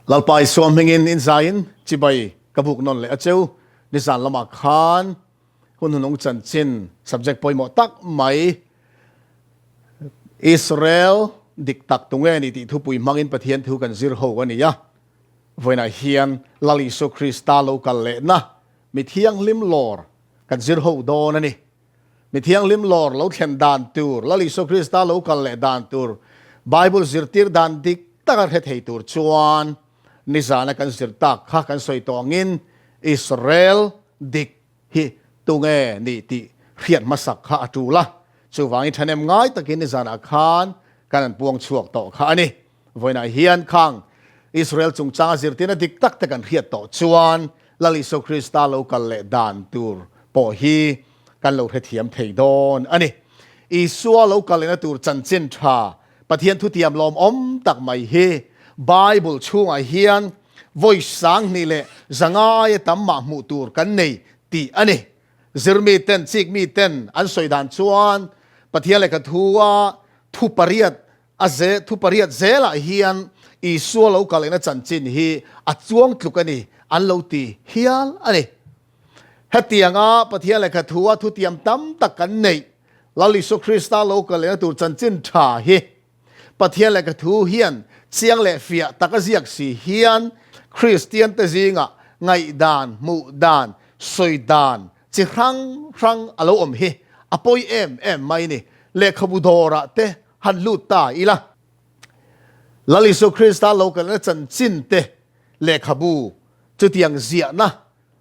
Lalpa Isua hmingin in zaiin chibai ka buk nawn leh a cheu. Nizan lamah khan hun hunung chanchin subject pawimawh tak mai Israel dik tak tunge ni tih thupui hmangin Pathian thu kan zir ho a ni a. Vawiinah hian Lal Isua Krista lo kal lehna mi thianghlim lawr kan zir ho dawn a ni. Mi thianghlim lawr lo thlen dan tur, Lal Isua Krista lo kal leh dan tur, Bible zirtir dan dik taka hre thei tur chuan nizana kan zir tak kha kan sawi tawh angin Israel dik hi tunge ni tih hriat hmasak kha a tul a. Chuvangin thahnem ngai takin nizanah khan kan an puang chhuak tawh kha a ni. Vawiinah hian khang Israel chungchanga zirtirna dik tak te kan hriat tawh chuan Lal Isua Krista lo kal leh dan tur pawh hi kan lo hrethiam thei dawn a ni. Isua lo kal lehna tur chanchin tha Pathian thutiam lawmawm tak mai hi Bible chhungah hian vawi 2000 leh zangaia tam mah hmuh tur kan nei tih a ni. Zirmi ten, chikmi ten an sawi dan chuan Pathian lehkha thua thu pariat A ze thu pariat zelah hian Isua lo kal ina chanchin hi a chuang tluk a ni an lo ti hial a ni. Hetianga Pathian lehkha thua thutiam tam tak kan neih Lal Isua Krista lo kal ina tur chanchin tha hi Pathian lehkha thu hian chiang leh fiah tak a ziak si hian Kristian te zingah ngaihdan, hmuh dan, sawi dan chi hrang hrang a lo awm hi a pawi em em mai ni. Lehkhabu dawrah te han lut ta ila. Lal Isua Krista lo kalna chanchin te lehkhabu chutiang ziahna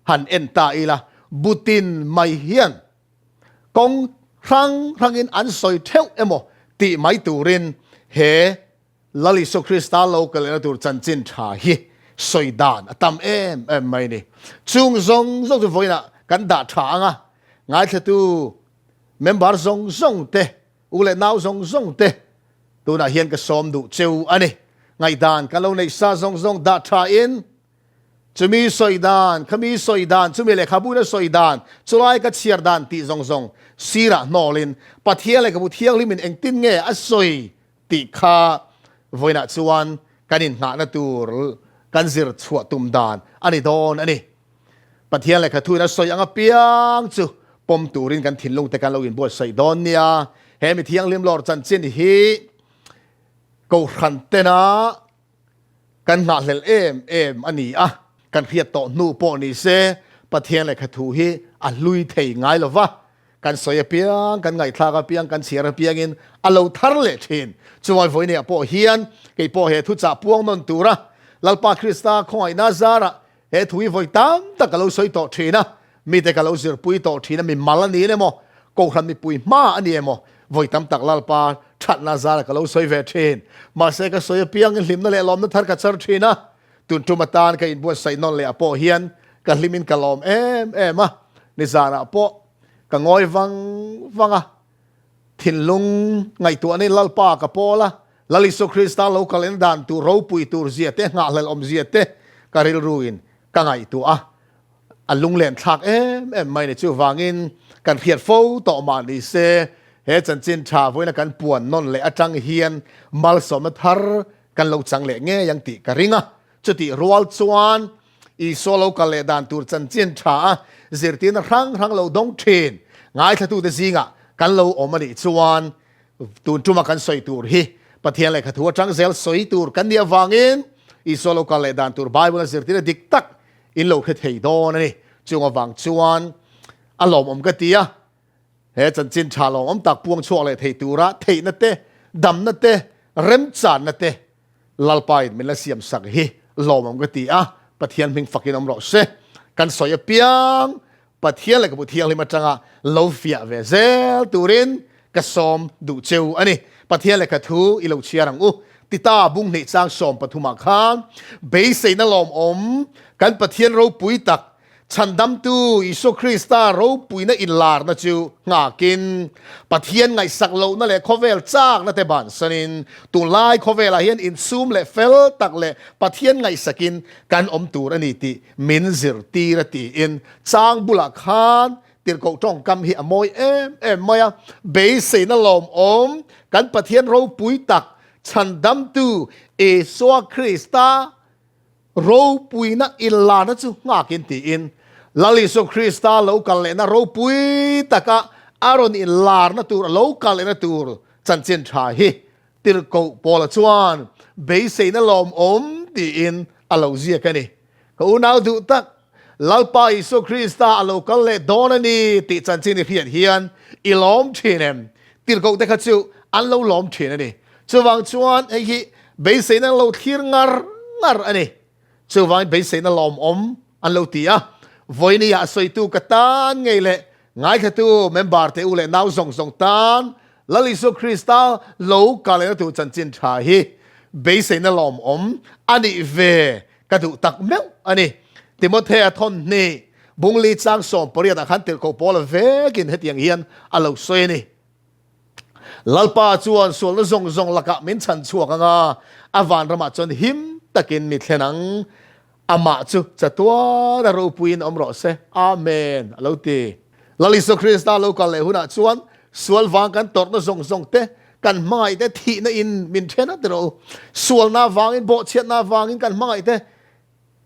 han en ta ila, butin mai hian kawng hrang hrangin an sawi theuh emaw tih mai turin he Lal Isua Krista lo kalna tur chanchin tha hi sawi dan a tam em em mai ni. Chung zawng zawng chu vawiinah kan dah tha ang a, ngaithlatu member zawng zawng te U leh nau zawng zawng te tunah hian ka sawm duh cheu a ni. Ngaihdan kan lo neih sa zawng zawng dah tha in chumi sawi dan, khami sawi dan, chumi lehkhabu na sawi dan, chulai ka chhiar dan tih zawng zawng sirah hnawlin Pathian lehkhabu thianghlimin engtin nge a sawi tih kha vawiinah chuan kan inhnahna tur kan zir chhuah tum dan a ni dawn a ni. Pathian lehkha thuin a sawi ang apiang chu pawm turin kan thinlung te kan lo inbuatsaih dawn nia. He mi thianghlim lawr chanchin hi Kohhran tena kan nghahhlelh em em a ni a, kan hriat tawh hnu pawh ni se Pathian lehkha thu hi a hlui thei ngai lo va, kan sawi apiang, kan ngaihthlak apiang, kan chhiar apiangin a lo thar leh thin. Chuvai vawineah pawh hian kei pawh he thuchah puang nawn tura Lalpa Krista khawngaihna zarah He thu hi vawi tam tak ka lo sawi tawh thin a, mite ka lo zirpui tawh thin a, mi mal a niin emaw, Kohhran mipui hma a ni emaw, vawi tam tak Lalpa thatna zara ka lo sawi ve thin. Mahse ka sawi apiangin hlimna leh lawmna thar ka char thin a, tun tum atan ka inbuatsaih nawn leh ah pawh hian ka hlimin ka lawm em em a, nizanah pawh ka ngawi vang vang a, Thinlung ngaihtuahna in Lalpa ka pawl a, Lal Isua Krista lo kal en dan tur ropui tur zia te, nghahhlelh awm zia te ka rilru in ka ngaihtuah a, a lunglen thlak em em mai ni. Chuvangin kan hriat fo tawh mah ni se, he chanchin tha vawiina kan puan nawn leh atang hian malsawmna thar kan lo chang leh ngei ang tih ka ring a. Chutih rual chuan Isua lo kal leh dan tur chanchin tha a zirtirna hrang hrang lo dawng thin ngaithlatute zingah kan lo awm a nih chuan tun tuma kan sawi tur hi Pathian lehkha thu atang zel sawi tur kan nih avangin Isua lo kal leh dan tur Bible a zirtirna dik tak in lo hre thei dawn a ni. Chung avang chuan a lawmawm ka ti a, he chanchin tha lawmawm tak puang chhuak leh thei tura theihna te, damna te, remchanna te Lalpain min la siam sak hi lawmawm ka ti a, Pathian hming fakin awm rawh se. Kan sawi apiang Pathian lehkhabu thianghlim atanga lo fiah ve zel turin ka sawm duh cheu a ni. Pathian lehkha thu i lo chhiar ang u. Tita bung hnih chang 13 ah khan beiseina lawmawm kan Pathian ropui tak Chhandamtu Isua Krista ropuina inlarna chu nghakin, Pathian ngaihsak lohna leh khawvel chakna te bansanin, tunlai khawvelah hian insum leh fel tak leh Pathian ngaihsakin kan awm tur a ni tih min zirtir a tiin chang bulah khan tirhkoh tawngkam hi a mawi em em mai a, beiseina lawmawm kan Pathian ropui tak Chhandamtu Isua Krista. Ropuina inlarna chu nghakin tiin Lal Isua Krista lo kal lehna ropui taka a rawn inlarna tur, a lo kal lehna tur chanchin tha hi Tirhkoh Paula chuan beiseina lawmawm tiin a lo ziak a ni. Ka unau duh tak, Lalpa Isua Krista a lo kal leh dawn a ni tih chanchin i hriat hian i lawm thin em? Tirhkoh te kha chu an lo lawm thin a ni. Chuvang chuan hei hi beiseina an lo thlir ngar ngar a ni. Chuvangin beiseina lawmawm an lo ti a. Vawinia a sawitu ka tan ngei leh ngaithlatu member te u leh nau zawng zawng tan Lal Isua Krista lo kal lehna tur chanchin tha hi beiseina lawmawm a nih ve ka duh tak meuh a ni. Timothea thawn hnih Bungli chang 18 ah khan tirhkoh Paula vekin hetiang hian a lo sawi a ni. Lalpa chuan sualna zawng zawng lakah min chhan chhuak ang a, a vanramah chuan him takin mi thlen ang. Amah chu chatuan a ropuiin awm rawh se. Amen, a lo ti. Lal Isua Krista lo kal leh hunah chuan sual vang kan tawrhna zawng zawng te, kan hmangaih te thihna in min then a ti rawh u. Sualna vangin, bawhchhiatna vangin kan hmangaih te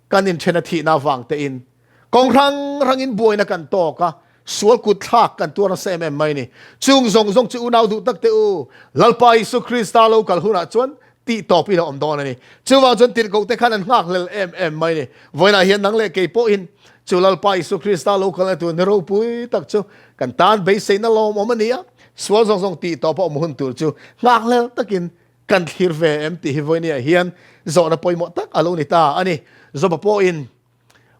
Kan inthen a thihna avang tein kawng hrang hrangin buaina kan tawk a, sual kut thlak kan tuar nasa em em mai ni. Chung zawng zawng chu unau duh tak teh u, Lalpa Isu Krista lo kal hunah chuan tih tawpin a awm dawn a ni. Chuvang chuan tirhkoh te khan an nghakhlel em em mai ni. Vawiinah hian nang leh kei pawhin chu Lalpa Isu Krista lo kalna tur ni ropui tak chu kan tan beiseina lawmawm a ni a, sual zawng zawng tih tawpa awm hun tur chu nghakhlel takin Kan thlir ve em tih hi vawinia hian zawhna pawimawh tak a lo ni ta a ni. Zawpa pawhin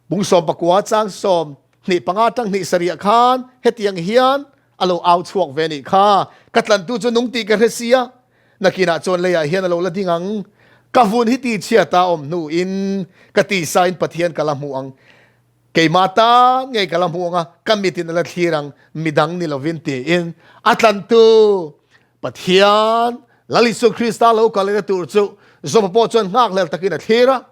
bung 14 chang 25 tang hnih sarih ah khan hetiang hian a lo au chhuak ve nih kha, Ka tlantu chu nung tih ka hre si a, nakinah chuan leiah hian a lo la ding ang. Ka vun hi tichhiat a awm hnuin ka tisain Pathian ka la hmuh ang. Keimah tan ngei ka la hmuh ang a, ka mitin a la thlir ang, midang ni lovin tiin a tlantu Pathian, Lal Isua Krista lo kal lehna tur chu Joba pawh chuan nghakhlel takin a thlir a.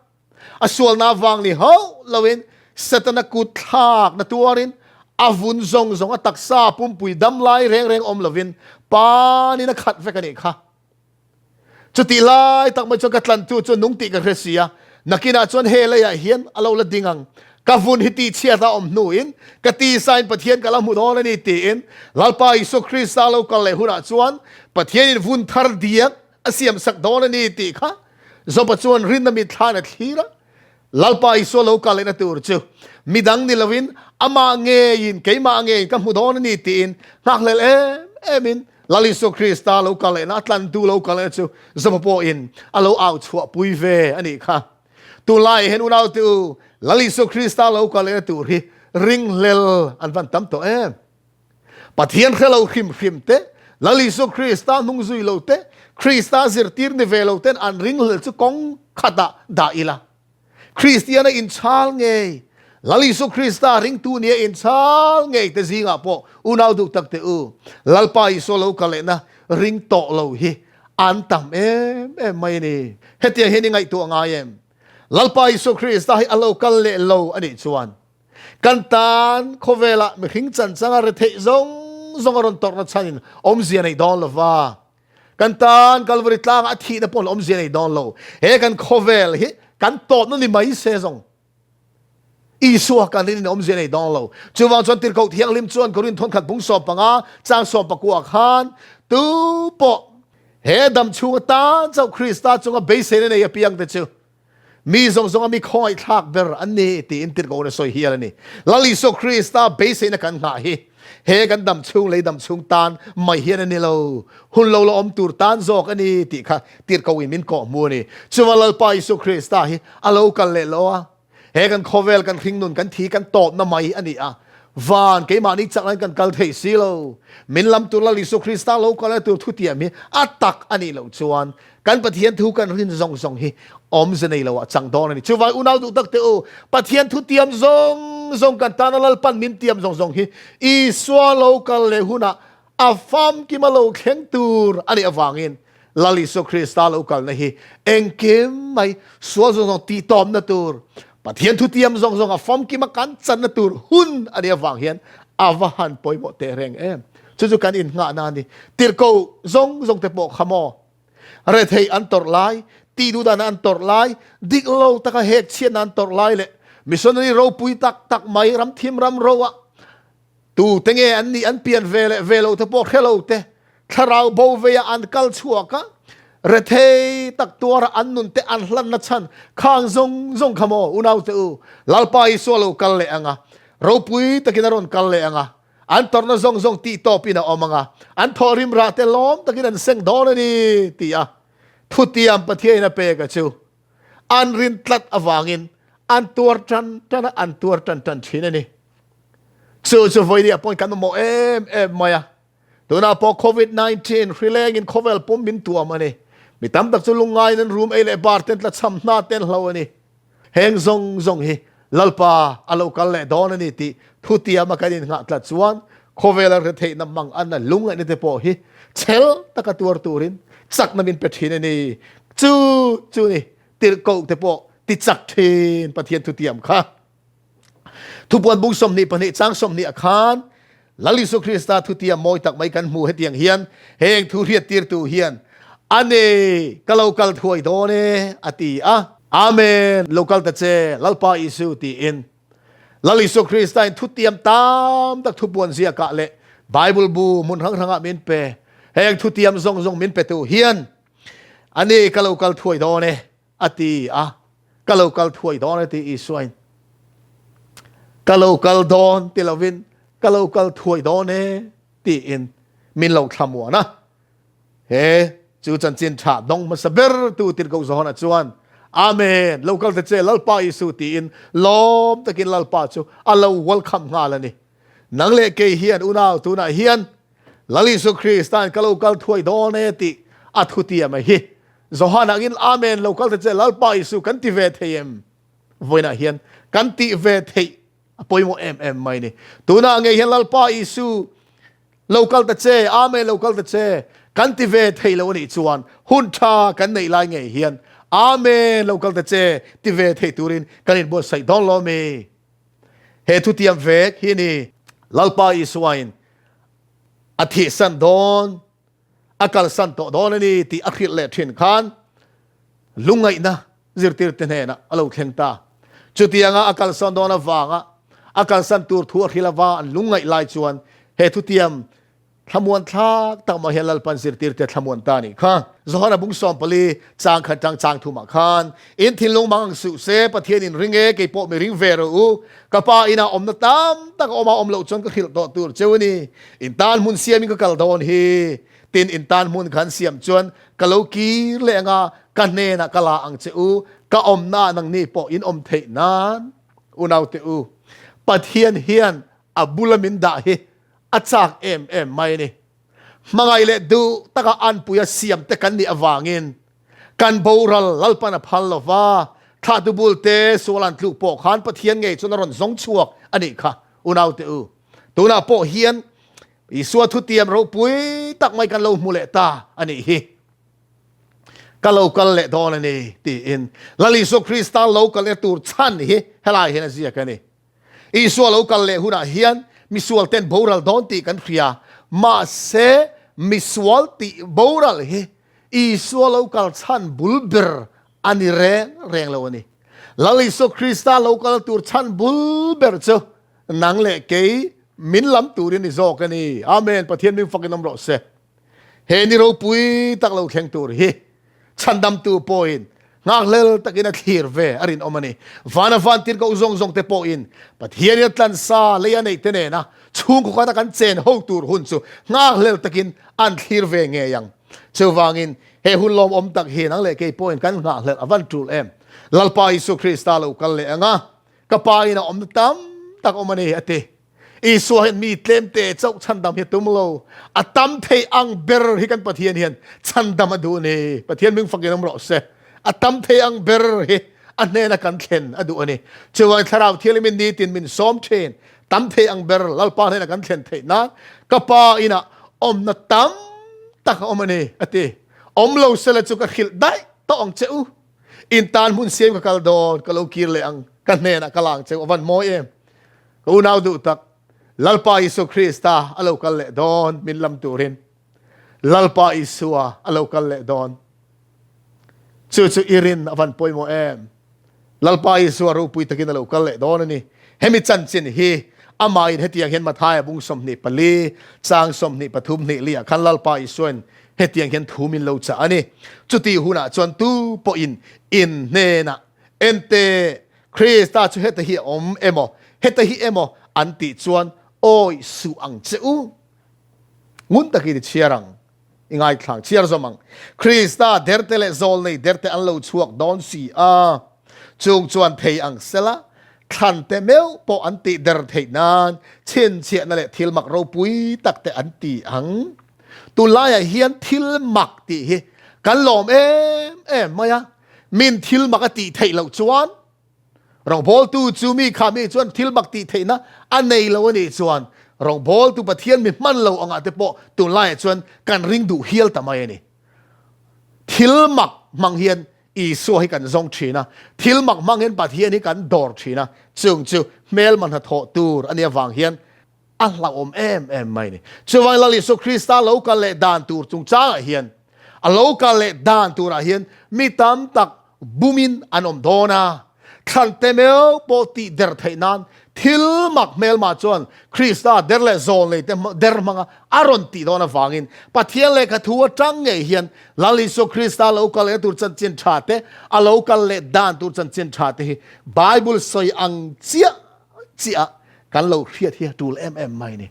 A sualna avang ni hauh loin Setana kut thlakna tuarin a vun zawng zawng a taksa pumpui dam lai reng reng awm lovin panin a khat vek a nih kha. Chutih lai tak mai chuan ka tlantu chu nung tih ka hre si a, nakinah chuan he leiah hian a lo la ding ang. Ka vun hi tihchhiat a awm hnuin ka tisain Pathian ka la hmu dawn a ni tiin Lalpa Isua Krista lo kal leh hunah chuan Pathianin vun thar diak a siamsak dawn a ni tih kha Joba chuan rinna mitthlain a thlir a. Lalpa Isua lo kal lehna tur chu midang ni loin amah ngeiin keimah ngeiin ka hmu dawn a ni tiin nghakhlel em emin Lal Isua Krista lo kal lehna a tlantu lo kal lehna chu Joba pawhin a lo au chhuahpui ve a nih kha. Tunlaiah hian unaute u, Lal Isua Krista lo kal lehna tur hi ringhlel an van tam tawh em? Pathian hre lo hrim hrim te, Lal Isua Krista hnung zui lo te, Krista zirtir ni ve lo ten an ringhlel chu kawng khatah dah ila. Kristiana inchhal ngei, Lal Isua Krista ringtu nia inchhal ngei te zingah pawh unau duh tak te u, Lalpa Isua lo kal lehna ring tawh lo hi an tam em em mai a ni. Hetiang hian i ngaihtuah ngai em? Lalpa Isua Krista hi a lo kal leh lo a nih chuan kan tan khawvelah mihring chanchanga retheih zawng zawng a rawn tawrhna chhanin awmzia nei dawn lo va. Kan tan Kalvari tlangah a thihna pawh awmzia nei dawn lo. He kan khawvel hi kan tawpna ni mai se zawng. Isua kan rin in awmzia nei dawn lo. Chuvang chuan Tirhkoh Thianghlim chuan Korinth thawnkhat bung 15 chang 19 khan tu pawh he dam chhung atan chauh Krista chunga beiseina nei apiang te chu mi zawng zawnga mi khawngaihthlak ber an ni tiin Tirhkoh a sawi hial a ni. Lal Isua Krista beiseina kan nghah hi he kan dam chhung lei dam chhung tan mai hian a ni lo, hun lo la awm tur tan zawk a ni tih kha Tirhkoh in min kawh hmu a ni. Chuvang Lalpa Isua Krista hi a lo kal leh lo a, He kan khawvel kan hringnun kan thi kan tawpna mai a ni a, van keimahni chak lain kan kal thei si lo. Min lam tur Lal Isua Krista lo kal tur thutiam hi a tak a nih loh chuan kan Pathian thu kan rin zawng zawng hi awmze nei lo ah chang dawn a ni. Chuvai unau duh tak te u, Pathian thutiam zawng zawng kan tana Lalpan min tiam zawng zawng hi Isua lo kal leh hunah A famkima lo thleng tur a nih avangin Lal Isua Krista lo kalna hi engkim mai sual zawng zawng tihtawmna tur, Pathian thutiam zawng zawng a famkima kan channa tur hun a nih avang hian a va han pawimawh teh reng em. Chu chu kan innghahna a ni. Tirhkoh zawng zawng te pawh kha maw? Retheih an tawrh lai, Tihduhdana an tawrh lai, dik lo taka hek chhiatna an tawrh lai leh missionary ropui tak tak mai ramthim ram roa tute nge an nih an pian ve leh ve lo te pawh hre lo te thlarau bo veia an kal chhuak a, rethei tak tuara an nun te an hlanna chhan khang zawng zawng kha maw unaute u Lalpa Isua lo kal leh ang a, ropui takin a rawn kal leh ang a, an tawrhna zawng zawng tih tawpin a awm ang a, an thawhrim rah te lawm takin an seng dawn a ni ti a. Thutiam Pathiain a pek a chu an rin tlat avangin an tuar tan tan a, an tuar tan tan thin a ni. Chu chu vawinia pawhin kan mamawh em em mai a. Tunah pawh Covid 19 hri lengin khawvel pum min tuam a ni. Mi tam tak chu lungngaiin an rum ei leh bar ten tlachham hna ten hlo a ni. Heng zawng zawng hi Lalpa a lo kal leh dawn a ni tih thutiama kan innghah tlat chuan khawvela retheihna mang anna lungngaihna te pawh hi chhel taka tuar turin chakna min pe thin a ni. Chu chu ni tirhkoh te pawh ti chak thin Pathian thutiam kha. Thupuan bung 22 chang 20 ah khan Lal Isu Krista thutiam mawi tak mai kan hmu hetiang hian heng thu hriattirtu hian a nei ka lo kal thuai dawn e a ti a. Amen lo kal ta che Lalpa Isu tiin Lal Isu Krista in thutiam tam tak thupuan ziakah leh Bible bu hmun hrang hrangah min pe heng thutiam zawng zawng min petu hian a nei ka lo kal thuai dawn e a ti a, ka lo kal thuai dawn a ti Isuain. Ka lo kal dawn ti lovin ka lo kal thuai dawn e tiin min lo thlamuan a. He chu chanchin tha dawng hmasa ber tu tirhkoh Johana chuan Amen, lo kal ta che Lalpa Isu tiin lawm takin Lalpa chu a lo welcome nghal a ni. Nang leh kei hian unau tunah hian Lal Isu Kristan ka lo kal thuai dawn e tih a thutiam a hi. Johan angin Amen lo kal ta che Lalpa Isu kan ti ve thei em? Vawiinah hian kan tih ve theih a pawimawh em em mai ni. Tunah ngei hian Lalpa Isu lo kal ta che, Amen lo kal ta che kan ti ve thei lo anih chuan hun tha kan neih lai ngei hian Amen lo kal ta che ti ve thei turin kan inbuatsaih dawn lo mi. He thutiam vek hi ni Lalpa Isuain a thihsan dawn, a kalsan tawh dawn a ni tih a hrilh leh thin khan lungngaihna zirtirte hnenah a lo thleng ta. Chutianga a kalsan dawn avanga a kalsan tur thu a hrilh ava an lungngaih lai chuan he thutiam Thlamuan thlak tak mah hian Lalpan zirtirte thlamuan ta nih kha. Johana bung 14 chang khat tang chang thumah khan, In thinlung mang ang suh se, Pathian in ring e, kei pawh mi ring ve rawh u. Ka pa inah awmna tam tak a awm a, awm loh chuan ka hrilh tawh tur cheu a ni. In tan hmun siamin ka kal dawn hi. Tin, in tan hmun khan siam chuan ka lo kir leh ang a, ka hnenah ka la ang che u, ka awmnaah nangni pawh in awm theih nan. Unaute u, Pathian hian a bula min dah hi a chak em em mai a ni. Hmangaih leh duh taka anpuia siamte kan nih avangin kan boral Lalpan a phal lo va, thlahtu bulte sual an tluk pawh khan Pathian ngei chuan a rawn zawng chhuak a nih kha. Unaute u, tunah pawh hian Isua thutiam ropui tak mai kan lo hmu leh ta a nih hi. Ka lo kal leh dawn a ni tiin Lal Isua Krista lo kal leh tur chhan hi helai hian a ziak a ni. Isua lo kal leh hunah hian misual ten boral dawn tih kan hria. Mahse, misual tih boral hi Isua lo kal chhan bul ber a ni reng reng lo a ni. Lal Isua Krista lo kal tur chhan bul ber chu nang leh kei min lam turin ni zawk a ni. Amen. Pathian ming fakin awm rawh se. He ni ropui tak lo thleng tur hi chhandamtu pawhin nghakhlel takin a thlir ve a rinawm a ni. Vana van tirhkoh zawng zawng te pawhin Pathianin a tlansa lei a neih te nena chhungkaw khata kan chen ho tur hun chu nghakhlel takin an thlir ve ngei ang. Chuvangin he hun lawmawm tak hi nang leh kei pawhin kan nghakhlel a van tul em. Lalpa Isu Krista lo kal leh ang a, ka pa in a awmna tam tak awm a ni a ti. Isua hian mi tlemte chauh chhandam hi a tum lo. A tam thei ang ber hi kan Pathian hian chhandam a duh a ni. Pathian ming fakin awm rawh se. A tam thei ang ber hi a hnena kan thlen a duh a ni. Chuvangin Thlarau Thianghlimin nitin min sawm thin. Tam thei ang ber Lalpa hnena kan thlen theih nan ka Pa inah awmna tam tak a awm a ni, a ti. Awm lo sela chu ka hrilh daih tawh ang che u. In tan hmun siam ka kal dawn, ka lo kir leh ang, ka hnenah ka la ang che u. A van mawi em! Ka unau duh tak, Lalpa Isua Krista a lo kal leh dawn min lam turin. Lalpa Isua a lo kal leh dawn. Chu chu i rin a van pawimawh em? Lalpa Isua ropui takin a lo kal leh dawn a ni. Hemi chanchin hi amahin hetiang hian Mathaia bung 24, chang 23 hnih liah khan Lalpa Isuain hetiang hian thu min lo chah a ni. Chutih hunah chuan tu pawhin in hnenah, Ente, Krista chu heta hi a awm emaw, heta hi emaw an tih chuan awi suh ang che u. Ngun takin i chhiar ang. I ngaithlang chhiar zawm ang. Krista derte leh zawlnei derte an lo chhuak dawn si a, chung chuan thei ang sela, thlante meuh pawh an tih der theih nan chhinchhiahna leh thil mak ropui tak te an ti ang. Tunlaiah hian thil mak tih hi kan lawm em em mai a, min thil mak a tih theih loh chuan Rawngbawltu chu mi kha mi chuan thil mak tih theihna a nei lo a nih chuan rawngbawltu Pathian mi hman lo angah te pawh tunlaiah chuan kan ring duh hial ta mai a ni. Thil mak hmang hian Isua hi kan zawng thin a, thil mak hmang hian Pathian hi kan dawr thin a, chung chu hmelma hnathawh tur a nih avang hian a hlauhawm em em mai a ni. Chuvangin Lal Isua Krista lo kal leh dan tur chungchangah hian, a lo kal leh dan turah hian mi tam tak bumin an awm dawn a, thlante meuh pawh tih der theih nan thil mak hmelmah chuan Krista der leh zawl nei te der hmanga a rawn tih dawn avangin Pathian lehkha thu atang ngei hian Lal Isua Krista lo kal leh tur chanchin tha te, a lo kal leh dan tur chanchin tha te hi Bible sawi ang chiah chiah kan lo hriat hi a tul em em mai ni.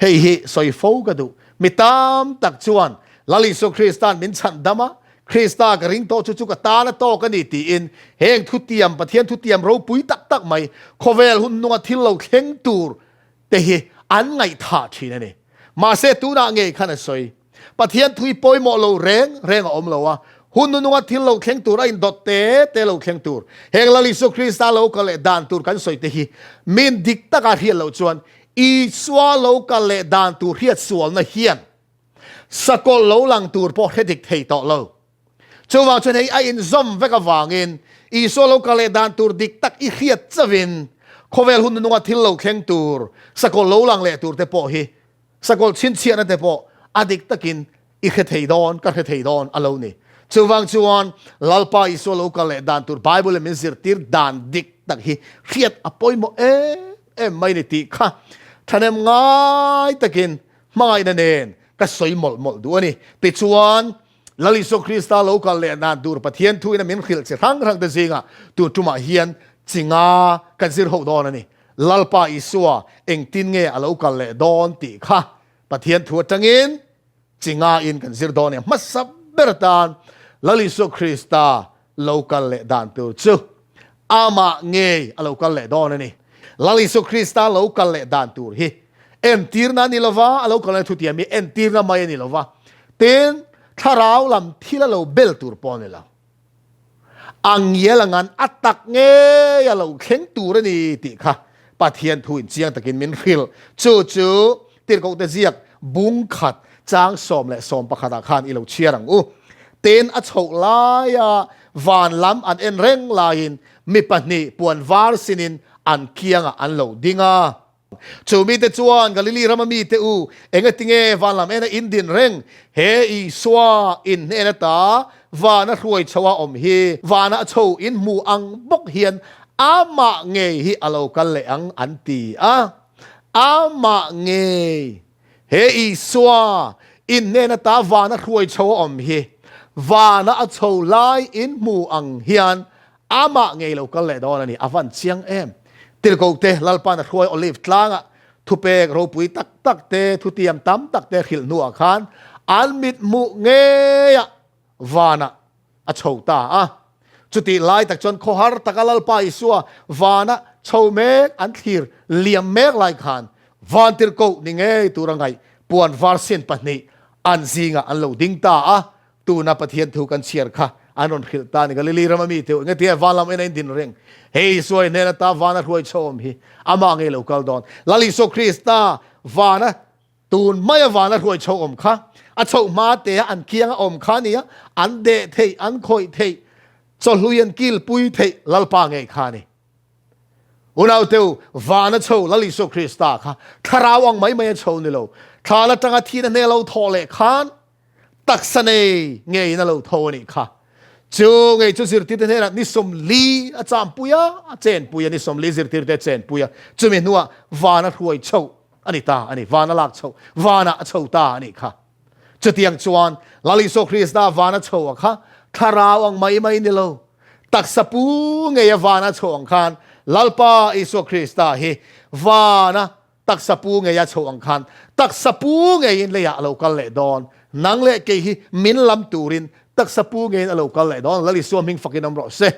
Hei hi sawi fo ka duh. Mi tam tak chuan Lal Isua Krista'n min chhan dam a, Krista ka ring tawh chu chu ka tan a tawk a ni tiin heng thutiam, Pathian thutiam ropui tak tak mai, khawvel hun nunga thil lo thleng tur te hi an ngaihthah thin a ni. Mahse tunah ngei khan a sawi. Pathian thui pawimawh lo reng reng a awm lo a, hun nununga thil lo thleng tur a indawt te te lo thleng tur, heng Lal Isua Krista lo kal leh dan tur kan sawi te hi min dik taka hriat loh chuan Isua lo kal leh dan tur hriat sualna hian sakawlh lo lang tur pawh hre dik thei tawh lo. Chuvang chuan hei a inzawm vek avangin Isua lo kal leh dan tur dik tak i hriat chauhin khawvel hun nununga thil lo thleng tur, sakawlh lo lang leh tur te pawh hi Sakawlh chhinchhiahna te pawh a dik takin i hre thei dawn, ka hre thei dawn a lo ni. Chuvang chuan Lalpa Isua lo kal leh dan tur Bible-in min zirtir dan dik tak hi hriat a pawimawh em em mai ni tih kha thahnem ngai takin hmangaihna nen ka sawi mawlh mawlh duh a ni. Tichuan, Lal Isua Krista lo kal leh dan tur Pathian thuin a min hrilh chi hrang hrang te zingah tun tumah hian chi nga kan zir ho dawn a ni. Lalpa Isua engtin nge a lo kal leh dawn tih kha Pathian thu atangin chi ngain kan zir dawn e. Hmasa ber atan Lal Isua Krista lo kal leh dan tur chu amah ngei a lo kal leh dawn a ni. Lal Isua Krista lo kal leh dan tur hi entirna a ni lova, a lo kal leh thutiam hi entirna mai a ni lova, tin thlarau lam thil a lo bel tur pawh a ni lo. A ngial angan a tak ngei a lo thleng tur a ni tih kha Pathian thu in chiang takin min hrilh. Chu chu Tirhkohte ziak bung khat chang 10 leh 11 ah khan i lo chhiar ang u. Tin a chhoh laia van lam an en reng laiin mi pahnih puan var sinin an kiangah an lo ding a. Chu mite chuan, Galili rama mite u, engatinge van lam ena in din reng? He Isua in hnen ata vana hruai chho a awm hi, vana a chho in hmu ang bawk hian amah ngei hi a lo kal leh ang, an ti a. Amah ngei, he Isua in hnen ata vana hruai chho a awm hi, vana a chho lai in hmu ang hian Amah ngei lo kal leh dawn a ni. A van chiang em! Tirhkohte Lalpa'n a hruai Olive tlangah thupek ropui tak tak te, thutiam tam tak te hrilh hnuah khan an mithmuh ngeiah vanah a chho ta a. Chutih lai tak chuan khawhar taka Lalpa Isua vana chho mek an thlir liam mek lai khan van tirhkoh ni ngei tura ngaih puan var sin pahnih an zingah an lo ding ta a. Tuna Pathian thu kan chhiar kha an rawn hrilh ta a ni. Galili rama mite u, engatinge van lam en a indin reng? Hei Isua i hnen ata vana hruai chhawm hi amah ngei lo kal dawn. Lal Isua Krista vana tun maia vana hruai chho awm kha a chhoh hma te a an kianga awm kha a nia, an deh theih, an khawih theih, chawhlui an kilpui theih Lalpa ngei kha a ni. Unauteu, vana chho Lal Isua Krista kha thlarau ang mai mai a chho ni lo. Thlan atanga thihna hne lo thawh leh khan Taksa nei ngeiin a lo tho a nih kha. Chu ngei chu zirtirte hnenah ni 40 a champui a, a chenpui a, ni 40 zirtirte a chenpui a, chumi hnuah van a hruai chhoh a ni ta a ni, van a lak chhoh, vanah a chho ta a nih kha. Chutiang chuan Lal Isua Krista van a chho a kha thlarau ang mai mai ni lo, taksa pu ngei a van a chho ang khan Lalpa Isua Krista hi van a Taksa pu ngei a chhoh ang khan taksa pu ngeiin leiah a lo kal leh dawn. Nang leh kei hi min lam turin taksa pu ngeiin a lo kal leh dawn. Lal Isua hming fakin awm rawh se.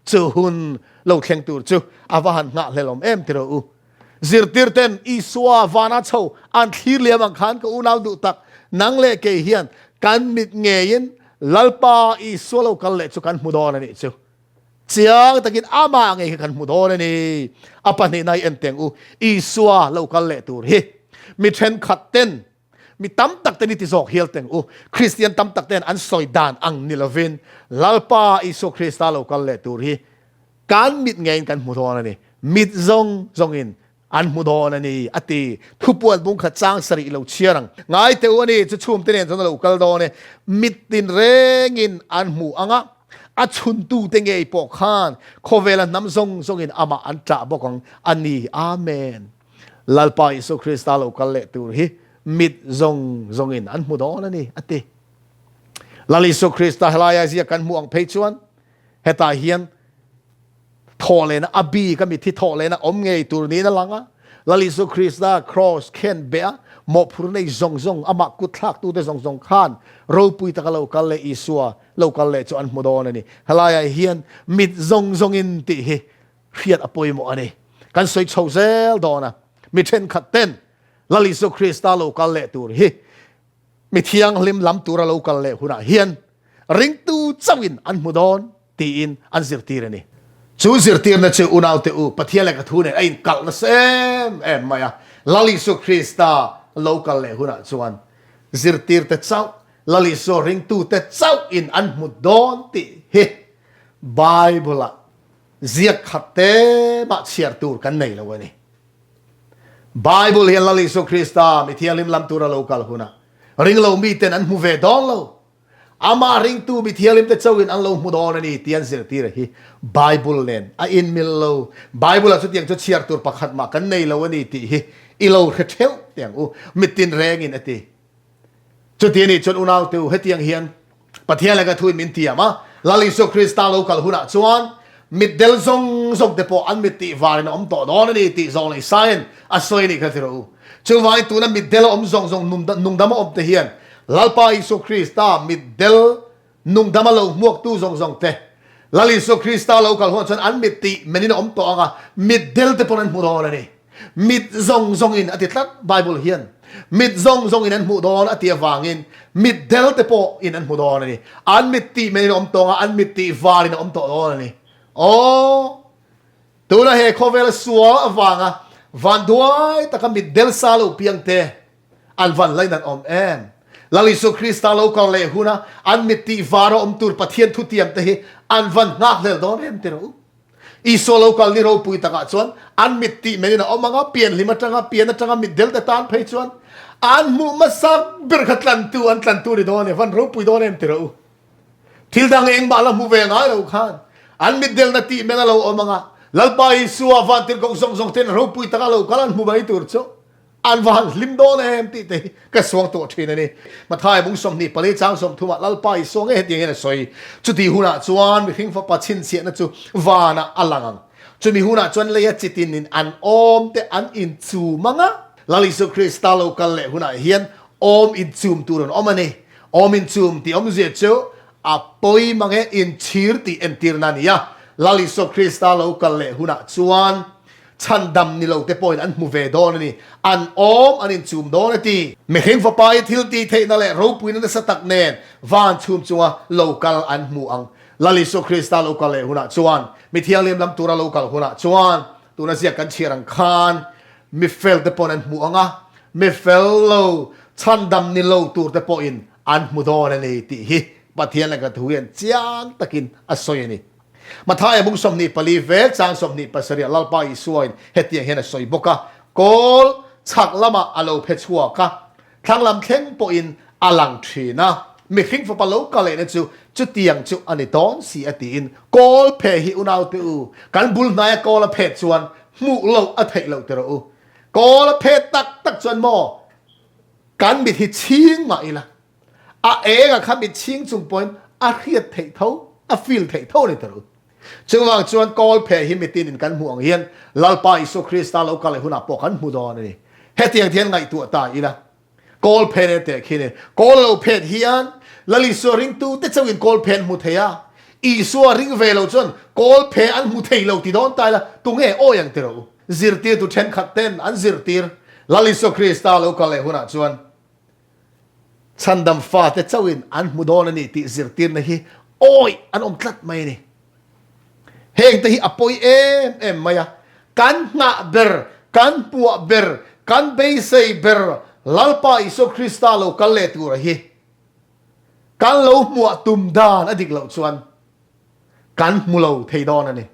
Chu hun lo thleng tur chu a va han nghah hlelawm em ti rawh u. Zirtirten Isua vana chho an thlir liam ang khan ka unau duh tak, nang leh kei hian kan mit ngeiin Lalpa Isua lo kal leh chu kan hmu dawn a nih chu. Chiang takin amah ngei kha kan hmu dawn a ni. A pahnihna hi en teng u, Isua lo kal leh tur hi mi thenkhat ten, mi tam tak ten i ti zawk hial teng u, Kristian tam tak ten an sawi dan ang ni lovin Lalpa Isua Krista lo kal leh tur hi kan mit ngeiin kan hmu dawn a ni. Mit zawng zawngin An hmu dawn a ni, a ti. Thupuan bung kha chang sarih lo chhiar ang. Ngai teh u a ni, chu chhumte nen chuan a lo kal dawn e. Mit tin rengin an hmu ang a, a chhuntute ngei pawh khan khawvela hnam zawng zawngin amah an ṭah bawk ang a ni. Amen. Lalpa Isua Krista lo kal leh tur hi mit zawng zawngin an hmu dawn a ni, a ti. Lal Isua Krista helaia ziak kan hmuh ang phei chuan hetah hian Thawh lehna a bik a mithi thawh lehna awm ngei tur niin a lang a. Lal Isu Krista kraws khen beh a, mawhphur nei zawng zawng, amah kut thlaktute zawng zawng khan ropui taka lo kal leh Isua lo kal leh chu an hmu dawn a ni. Helaiah hian mit zawng zawngin tih hi hriat a pawimawh a ni. Kan sawi chho zel dawn a, mi thenkhat ten Lal Isu Krista lo kal leh tur hi mi thianghlim lam tura lo kal leh hunah hian ringtu chauhin an hmu dawn tiin an zirtir a ni. Chu zirtirna chu unaute u Pathian leh ka thu nen a inkalh nasa em em mai a. Lal Isua Krista lo kal leh hunah chuan zirtirte chauh, Lal Isua ringtute chauhin an hmu dawn tih hi Bible-ah ziak khat te mah chhiar tur kan nei lo a ni. Bible hian Lal Isua Krista mi thianghlim lam tura lo kal hunah ringlo miten an hmu ve dawn lo. Amah ringtu mi thianghlimte chauhin an lo hmu dawn a ni tih an zirtir a hi Bible nen a inmil lo. Bible-ah chutiang chu chhiar tur pakhat mah kan nei lo a ni tih hi i lo hre theuh teh ang u, mitin rengin a ti. Chuti a nih chuan unaute u, hetiang hian Pathian laka thuin min tiam a, Lal Isua Krista lo kal hunah chuan mitdel zawng zawng te pawh an mit tih varin a awm tawh dawn a ni tih zawng leh Isaia'n a sawi a nih kha ti rawh u. Chuvangin tuna mitdel a awm zawng zawng nungdam a awm te hian Lalpa Isua Krista mitdel nungdam a lo hmuaktu zawng zawng te Lal Isua Krista lo kal hunah chuan an mit tih menin a awm tawh ang a, mitdel te pawn an hmu dawn a ni. Mit zawng zawngin a ti tlat Bible hian. Mit zawng zawngin an hmuh dawn a ti avangin mit del te pawh in an hmu dawn a ni. An mit tih menin a awm tawng a, an mit tih varin a awm tawh dawn a ni. Aw! Tuna he khawvela sual avanga vanduai taka mit del sa lo piang te an van lain an awm em? Lal Isua Krista lo kal leh huna an mit tih var a awm tur Pathian thutiam te hi an van nghakhlel dawn em ti rawh u. Isua lo kal ni ropui takah chuan an mit tih menin a awm ang a, pianhlim atanga pian atanga mit del te tan phei chuan an hmuh hmasak ber kha tlantu an tlantu ni dawn e, van ropui dawn em ti rawh u. Thil dang engmah la hmu ve ngai lo khan an mit delna tih men a lo awm ang a, Lalpa Isua vantirhkoh zawng zawng ten ropui taka lo kal an hmu mai tur chu An va han hlim dawn em tih te hi ka suang tawh thin a ni. Matthai bung 24 chang 30 ah Lalpa Isua nge hetiang hian a sawi. Chutih hunah chuan mihring fapa chhinchhiahna chu vanah a lang ang. Chumi hunah chuan leia chitin in an awm te an inchum ang a. Lal Isua Krista lo kal leh hunah hian awm inchum tur an awm a ni. Awm inchum tih awmzia chu a pawi mang e, inchhir tih entirna a ni a. Lal Isua Krista lo kal leh hunah chuan Chhandam ni lo te pawhin an hmu ve dawn a ni. An awm, an inchum dawn a ti. Mihring fapa hi thil tih theihna leh ropuina nasa tak nen van chhum chunga lo kal an hmu ang. Lal Isua Krista lo kal leh hunah chuan, mi thianghlim lam tura lo kal hunah chuan, tuna ziak kan chhiar ang khan, mi fel te pawhin an hmu ang a, mi fel lo, chhandam ni lo tur te pawhin an hmu dawn a ni tih hi Pathian laka thu hian chiang takin a sawi a ni. Mathaia bung 24 vel chang 27 ah Lalpa Isuain hetiang hian a sawi bawk a, Kawl chhak lamah a lo phe chhuak a, thlang lam thleng pawhin a lang thin a. Mihring fapa lo kal lehna chu chutiang chu a ni dawn si a tiin kawl phe hi unaute u, kan bul hnaia kawl a phet chuan hmuh loh a theih loh tiraw u. Kawl a phet tak tak chuan maw kan mit hi chhing mah ila, a enga kha mit chhing chung pawhin a hriat theih tho, a feel theih tho a ni tiraw u. Chuvang chuan kawl phe hi mitinin kan hmuh ang hian Lalpa Isua Krista lo kal leh hunah pawh kan hmu dawn a ni. Hetiang hian ngaihtuah ta ila. Kawl phen e teh khi ni. Kawl lo phet hian Lal Isua ringtu te chauhin kawl phen hmu thei a, Isua ring ve lo chuan kawl phe an hmu thei lo ti dawn ta ila tunge awi ang ti rawh u. Zirtirtu thenkhat ten an zirtir Lal Isua Krista lo kal leh hunah chuan chhandam fate chauhin an hmu dawn a ni tih zirtirna hi awi an awm tlat mai a ni. Heng te hi a pawi em em mai a, kan nghah ber, kan puah ber, kan beisei ber Lalpa Isua Krista lo kal leh tura hi kan lo hmuah tum dan a dik loh chuan kan hmu lo thei dawn a ni.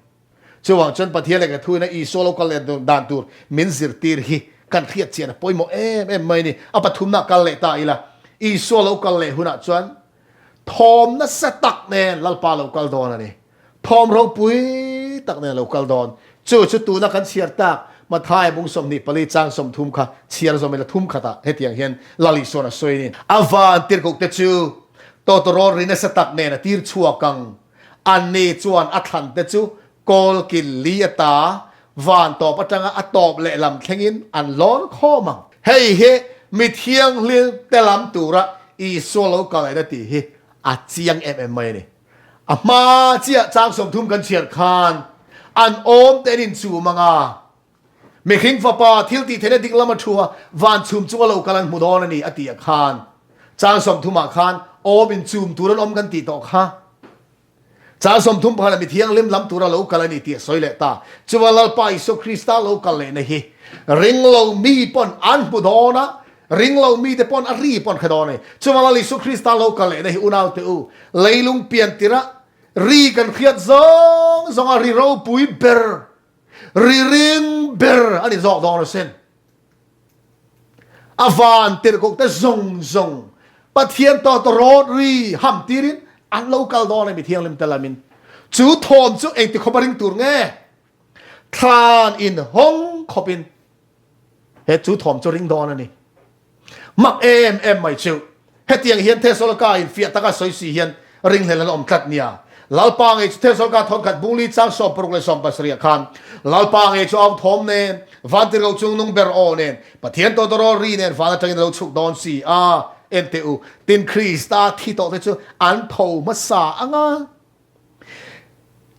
Chuvang chuan Pathian leh ka thuina Isua lo kal leh dan tur min zirtir hi kan hriat chian a pawimawh em em mai a ni. A pathumna kal leh ta ila, Isua lo kal leh hunah chuan Thawm nasa tak nen Lalpa lo kal dawn a ni. Thawm ropui tak nen lo kal dawn. Chu chu tuna kan chhiar tak Matthai bung 24 chang 30 kha chhiar zawm ila thum khatah hetiang hian Lal Isuan a sawi a ni. A van tirhkohte chu tawtawrawl ri nasa tak nen a tir chhuak ang. Anni chuan a thlante chu Kawl kil li ata van tawp atanga a tawp lehlam thlengin an lawn khawm ang. Hei hi mi thianghlim te lam tura Isua lo kal aina tih hi a chiang em em mai a ni. A hma chiah chang 30 kan chhiar khan an awm te an inchum ang a, mihring fapa thil tih theihna ding lama thu a van chhum chunga lo kal an hmu dawn a ni a tih ah khan chang 30 ah khan awm inchum tur an awm kan tih tawh kha. Chang 30 pakhat ah mi thianghlim lam tura lo kal a ni tih a sawi leh ta. Chuan Lalpa Isua Krista lo kal lehna hi ringlo mi pawn an hmu dawn a, ringlo mite pawn a ri pawn hre dawn a ni. Chuan Lal Isua Krista lo kal lehna hi unaute u, leilung pian tirah ri kan hriat zawng zawng a ri ropui ber, ri ring ber a ni zawk dawn asin. A van tirhkoh te zawng zawng Pathian tawtawrawt ri ham tirin an lo kal dawn a mi thianghlim te lamin. Chu thawm chu engti khawp a ring tur nge? Thlan in hawng khawpin he chu thawm chu ring dawn a ni. Mak em em mai chu hetiang hian Thessalonikaah in fiah taka sawi si hian ringhlel an awm tlat nia. Lalpa ngei chu Thessalonikaah thawnkhat bungli chang 60 leh 70 ah khan Lalpa ngei chu au thawm nen, vantirhkoh chungnung ber aw nen, Pathian tawtawrawl ri nen van atangin a lo chhuk dawn si a, en teh u, tin Krista thi tawh te chu an tho hmasa ang a.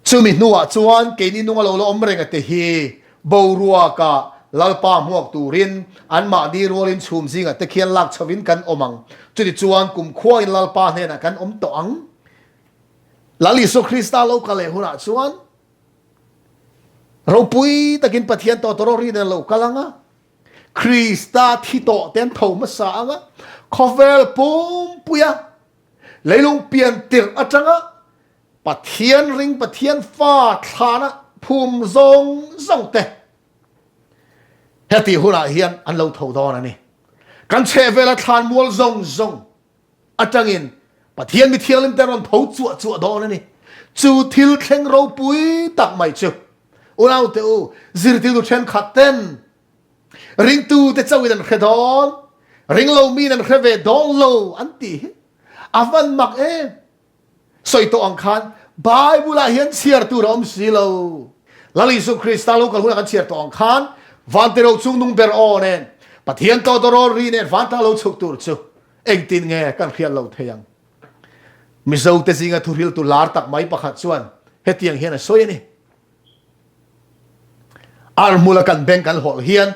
Chumi hnuah chuan keini nunga lo la awm reng a te hi boruakah Lalpa hmuak turin anmahni rualin chhum zingah te khian lak chhovin kan awm ang. Chutichuan kumkhuain Lalpa hnenah kan awm tawh ang. Lal Isua Krista lo kal leh hunah chuan ropui takin Pathian tawtawraw rin a lo kal ang a, Krista thi tawh te an tho hmasa ang a, khawvel pumpuia Leilung pian tirh atanga Pathian ring Pathian fa thlana phum zawng zawng te heti hunah hian an lo tho dawn a ni. Kan chhehvela thlan mual zawng zawng atangin Pathian mi thianghlim te rawn tho chuah chuah dawn a ni. Chu thil thleng ropui tak mai chu unaute u zirtirtu thenkhat ten Ringtu te chauhin an hre dawn, ringlo miin an hre ve dawn lo an tih hi a van mak em. Sawi tawh ang khan Bible ah hian chhiar tur a awm si lo. Lal Isu Krista lo kal hunah kan chhiar tawh ang khan Vantiro chungnung ber aw nen Pathian tawtawrawl ri nen vantlang lo chhuk tur chu engtin nge kan hriat lo thei ang. Mizo te zinga thuhriltu lar tak mai pakhat chuan hetiang hian a sawi a ni. Arhmula kan beng kan hawlh hian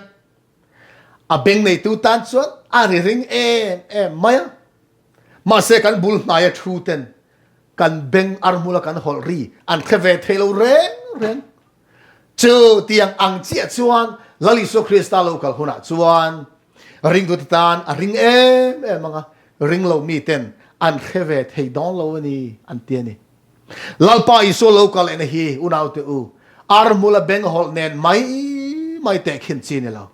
a beng neitu tan chuan a ri ring em em mai a. Mahse kan bul hnaia thu ten kan beng arhmula kan hawlh ri an hre ve thei lo reng reng. Chu tiang ang chiah chuan Lal Isua Krista lo kal hunah chuan ringtute tan a ring em em ang a, ring lo miten an hre ve thei dawn lo a ni an ti a ni. Lalpa Isua lo kal ena hi unaute u, arhmula beng hawlh nen mai mai teh khin chi ni lo.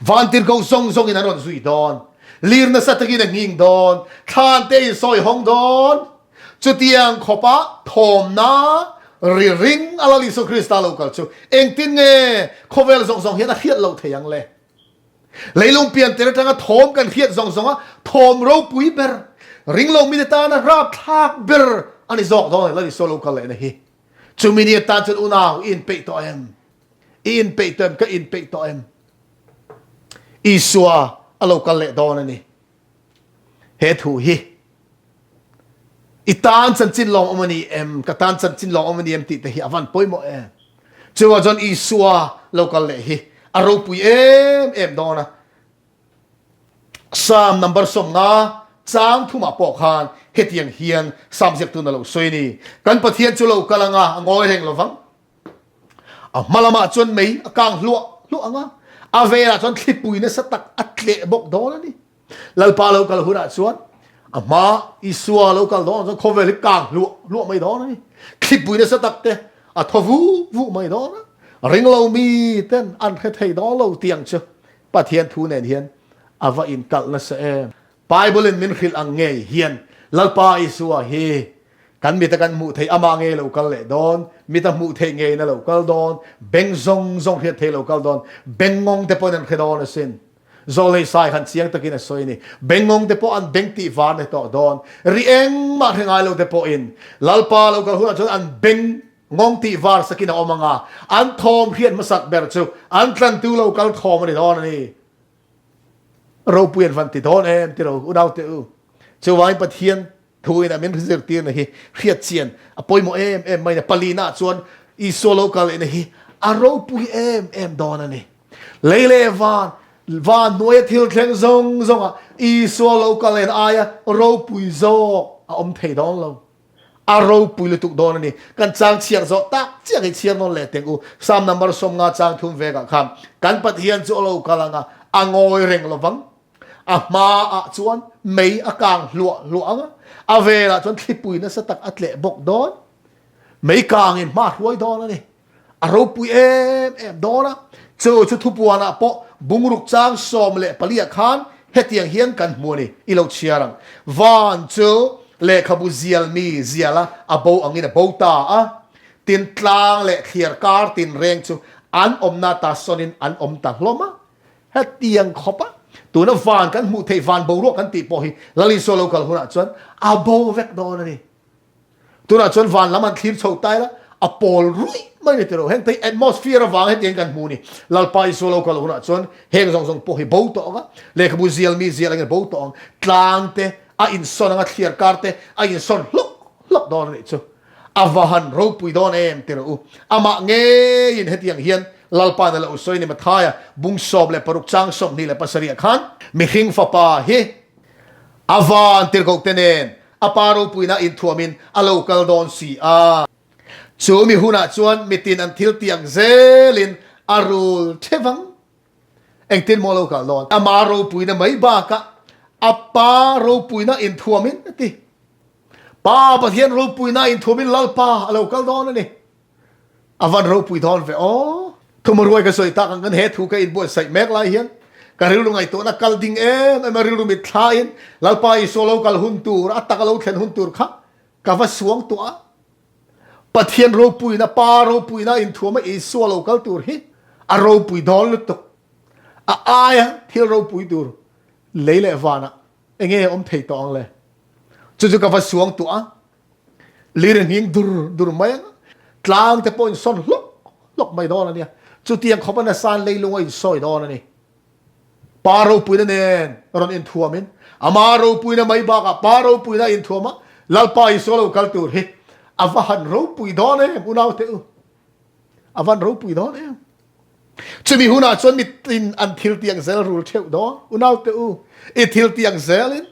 Vantirhkoh zawng zawngin an rawn zui dawn. Lir nasa takin a nghing dawn. Thlan te in sawi hawng dawn. Chutiang khawpa thawmna ri ring a Lal Isua Krista lo kal chu engtin nge khawvel zawng zawng hian a hriat loh thei ang le? Leilung pian tir atanga thawm kan hriat zawng zawnga thawm ropui ber, ringlo mite tana rapthlak ber a ni zawk dawn a ni Lal Isua lo kal lehna hi. Chumi ni atan chuan unau i inpeih tawh em? I inpeih tawh em? Ka inpeih tawh em? Isua a lo kal leh dawn a ni. He thu hi i tan chanchin lawng awm a ni em? Ka tan chanchin lawng awm a ni em tih te hi a van pawimawh em? Chuvang chuan Isua lo kal leh hi a ropui em em dawn a. Psalm number 50 chang thumah pawh khan hetiang hian Psalm ziaktun a lo sawi a ni. Kan Pathian chu lo kal anga a ngawi reng lovang. A hma lamah chuan mei a kang hluah hluah ang a, a velah chuan thlipui nasa tak a tleh bawk dawn a ni. Lalpa lo kal hunah chuan a hma Isua lo kal dawn chuan khawvel hi kang hluah hluah mai dawn a ni. Thlipui nasa tak te a thaw vu vu mai dawn a, ringlo mi ten an hre thei dawn lo tiang chu Pathian thu nen hian a va inkalh nasa em. Bible in min hrilh ang ngei hian Lalpa Isua hi Kan mita kan hmuh theih amah ngei lo kal leh dawn, mita hmuh theih ngeiin a lo kal dawn, beng zawng zawng hriat theih lo kal dawn, bengngawng te pawhin an hre dawn asin. Zawlei sai khan chiang takin a sawi a ni. Bengngawng te pawh an beng tih var ni tawh dawn, ri engmah hre ngai lo te pawhin Lalpa lo kal hunah chuan an beng ngawng tih var sakin a awm ang a, an thawm hriat hmasak ber chu an tlantu lo kal thawm a ni dawn a ni. Ropui an van ti dawn em tiro unaute u. Chuvangin Pathian Thu in a min zirtirna hi hriat chian a pawimawh em em mai a. Palina chuan Isua lo kal lehna hi a ropui em em dawn a ni. Lei leh van, van hnuaia thil thleng zawng zawngah Isua lo kal lehna aia ropui zawk a awm thei dawn lo. A ropui lutuk dawn a ni. Kan chang chhiar zawh tak chiah hi chhiar nawn leh teng u. Psalm number 50 chang thum vekah khan kan Pathian chu a lo kal ang a, a ngawi reng lovang. A hmaah chuan mei a kang hluah hluah ang a, a velah chuan thlipui nasa tak a tleh bawk dawn. Mei kangin hma a hruai dawn a ni. A ropui em em dawn a. Chu chu thupuanah pawh bungruk chang 14ah khan hetiang hian kan hmu a ni. I lo chhiar ang. Van chu lehkhabu zial mi ziala a bo angin a bo ta a. Tin tlang leh thliar kar tinreng chu an awmna ta sawnin an awm ta hlawm a. Hetiang khawp a tuna van kan hmuh theih van boruak kan tih pawh hi Lal Isua lo kal hunah chuan a bo vek dawn a ni. Tunah chuan van lam an thlir chho tai la, a pawl ruih mai ni tiro. Heng te hi atmosphere avang hetiang kan hmu ni. Lalpa Isua lo kal hunah chuan heng zawng zawng pawh hi bo tawh ang a, lehkhabu zial mi zial angin a bo tawh ang. Tlang te a insawn ang a, thliar kar te a insawn hlawk hlawk dawn a nih chu. A va han ropui dawn em ti rawh u. Amah ngeiin hetiang hian Lalpa na lo sawi ni Mathaia bung 16 chang 27ah khan, Mihring fapa hi a van tirhkohte nen a pa ropuina inthuamin a lo kal dawn si a. Chu mi hunah chuan mitin an thil tiang zelin a rul theuh ang. Engtin maw lo kal dawn? Ama ropuina mai bakah a pa ropuina inthuamin a ti. Pa Pathian ropuina inthuamin Lalpa a lo kal dawn a ni. A van ropui dawn ve aw. Thumaruai ka sawi tak ang kan he thu ka inbuatsaih mek lai hian ka rilru ngaihtuahna kal ding em em a, rilru mit thlain Lalpa Isua lo kal hun tur, a tak a lo thlen hun tur kha ka va suang tuah a. Pathian ropuina, Pa ropuina inthuama Isua lo kal tur hi a ropui dawn lutuk. A aia thil ropui tur lei leh vanah enge awm thei tawh ang le? Chu chu ka va suang tuah a, lir nghing dur dur mai ang a, tlang te pawh insawn hlawk hlawk mai dawn a nia. Chutiang khawpa nasan leilung a insawi dawn a ni. Pa ropuina nen rawn inthuamin, ama ropuina mai bakah pa ropuina a inthuam a, Lalpa Isua lo kal tur hi a va han ropui dawn em unaute u. A van ropui dawn em. Chumi hunah chuan mitin an thil tiang zel rul theuh dawn unaute u. I thil tiang zelin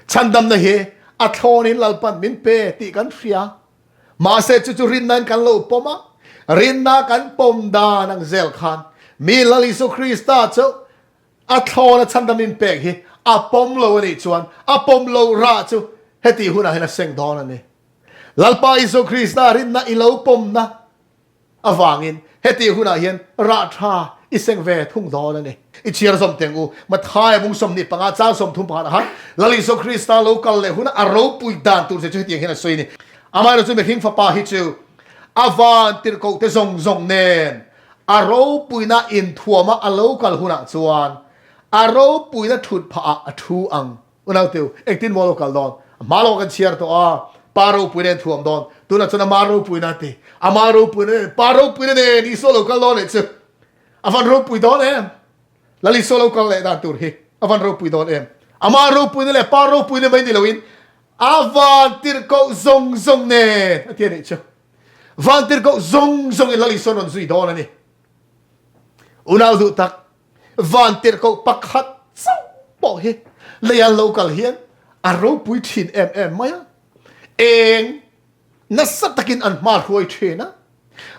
Chhandamna hi a thlawnin Lalpan min pe tih kan hria. Mahse chu chu rinnain kan lo pawm a, rinna kan pawm dan ang zel khan mi Lal Isu Krista chu a thlawna chhandam min pek hi a pawm lo a nih chuan a pawm lo rah chu heti hunah hian a seng dawn a ni. Lalpa Isu Krista rinna i lo pawmna avangin heti hunah hian rah tha i seng ve thung dawn a ni. I chhiar zawm teng u, Mathaia bung 25 chang 31 ah khan Lal Isua Krista lo kal leh huna a ropui dan tur che chu hetiang hian a sawi a ni. Amaherawhchu chu mihring fapa hi chu a van tirhkoh te zawng zawng nen a ropuina inthuama a lo kal hunah chuan a ropuina thut phah ah a thu ang. Unauteu, engtin maw lo kal dawn? A hma lawk kan chhiar tawh a, Pa ropuina in thuam dawn. Tunah chuan ama ropuina a ti. Ama ropuina nen, Pa ropuina nen Isua lo kal dawn leh chu a van ropui dawn em? Lal Isua lo kal leh dan tur hi a van ropui dawn em? Ama ropuina leh Pa ropuina mai ni loin a van tirhkoh zawng zawng nen a ti a nih chu. Van tirhkoh zawng zawngin Lal Isua rawn zui dawn a ni. Unau duh tak, Vantirhkoh pakhat chauh pawh hi lei an lo kal hian a ropui thin em em mai a, eng nasa takin an hma hruai thin a,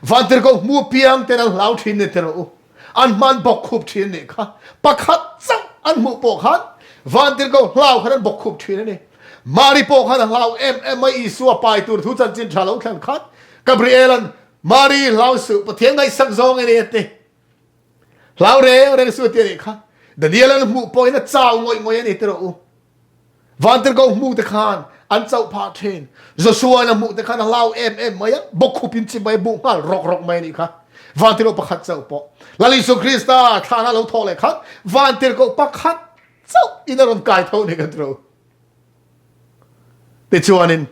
Vantirhkoh hmu piang ten an hlau thin ni tiraw u, an hma an bawk khup thin nih kha, pakhat chauh an hmuh pawh khan Vantirhkoh hlau khan an bawk khup thin a ni. Mari pawh khan a hlau em em mai Isua pai tur thu chanchin tha lo thlen khan Gabriel-a'n Mari hlau suh Pathian ngaihsak zawng i ni a ti. Hlau reng reng suh ti a nih kha. Daniel an hmuh pawhin a chau ngawih ngawih a ni ti rawh u. Vantirhkoh hmu te khan an chauh phah thin. Joshua in a hmuh te khan a hlau em em mai a, bawkkhup in chi mai a buh nghal rawk rawk mai a nih kha. Vantirhkoh pakhat chauh pawh. Lal Isua Krista thlana lo thawh leh khan vantirhkoh pakhat chauh in a rawn kai tho a ni kan ti rawh u. Tichuanin,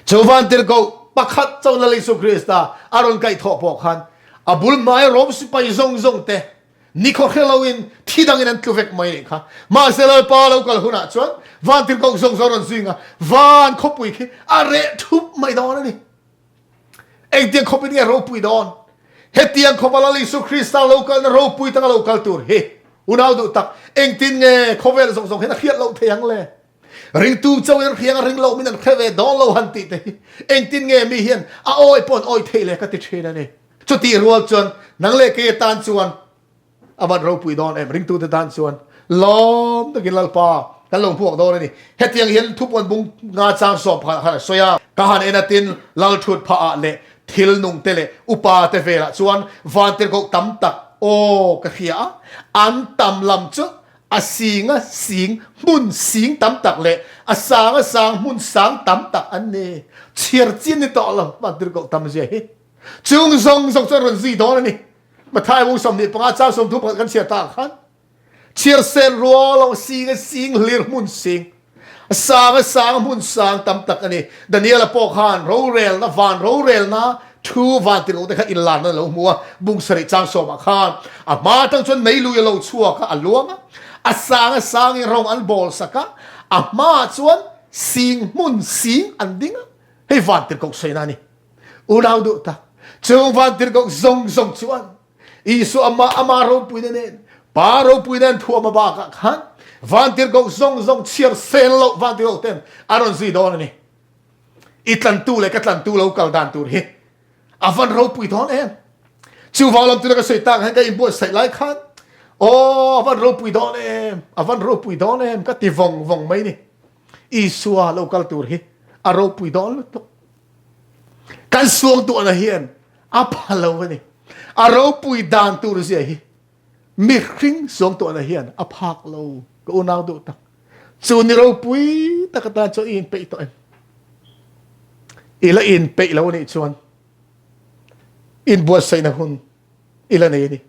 chu vantirhkoh pakhat chauh Lal Isu Krista a rawn kaihthawh pawh khan a bul hmaia Rom sipai zawng zawng te nikhaw hre loin thi dangin an tlu vek mai nih kha. Mahse Lalpa lo kal hunah chuan vantirhkoh zawng zawng rawn zui nga van khawpui khi a reh thup mai dawn a ni. Engtiang khawpin nge ropui dawn? Hetiang khawpa Lal Isu Krista lo kalna ropui taka lo kal tur hi unau duh tak engtin nge khawvel zawng zawng hian a hriat loh thei ang le? Ringtu chauhin an hriang a ring loh min an hre ve dawn lo han tih te hi engtin nge mi hian a awi pawh an awi thei le ka ti thin a ni. Chutih rual chuan nang leh kei atan chuan A van ropui dawn em ringtute tan chuan lawm takin Lalpa kan lo hmuak dawn a ni. Hetiang hian thupuan bung nga chang sawm pakhat ah khan a sawi a. Ka han en atin Lal thut phah ah leh thil nung te leh upa te velah chuan vantirhkoh tam tak aw ka hria a, an tam lam chu a sing a sing hmun sing tam tak leh a sang a sang hmun sang tam tak an ni. Chhiar chin ni tawh lo vantirhkoh tam zia hi. Chung zawng zawng chu an rawn zui dawn a ni. Mathai bung 25 chang 31 kan chhiar ta khan chhiar sen rual lo sing a sing hlir hmun sing a sang a sang hmun sang tam tak ani Daniela pawh khan rorelna van rorelna thu van ti lo te kha inlarna lo hmu a bung sarih chang sawmah khan a hma tang chuan mei lui a lo chhuak a a luang a a sang a sang in rawng an bawl sak a a hmaah chuan sing hmun sing an ding a hei van tirhkoh sawiina a ni. Unau duh tak, chung vantirhkoh zawng zawng chuan Isua amah ama ropuina nen Pa ropuina an thuam a bakah khan vantirhkoh zawng zawng chhiar sel loh vantirhkoh ten a rawn zui dawn a ni. I tlantu leh ka tlantu lo kal dan tur hi a van ropui dawn em. Chuvang lam tuna ka sawi tak hian ka inbuatsaih lai khan aw a van ropui dawn em, a van ropui dawn em ka ti vawng vawng mai ni. Isua lo kal tur hi a ropui dawn lutuk. Kan suangtuahna hian a pha lo a ni. A ropui dan tur zia hi mihring suangtuahna hian a phak lo. Ka unau duh tak. Chu ni ropui tak atan chuan i inpeih tawh em? I la inpeih lo anih chuan inbuatsaihna hun i la nei a ni.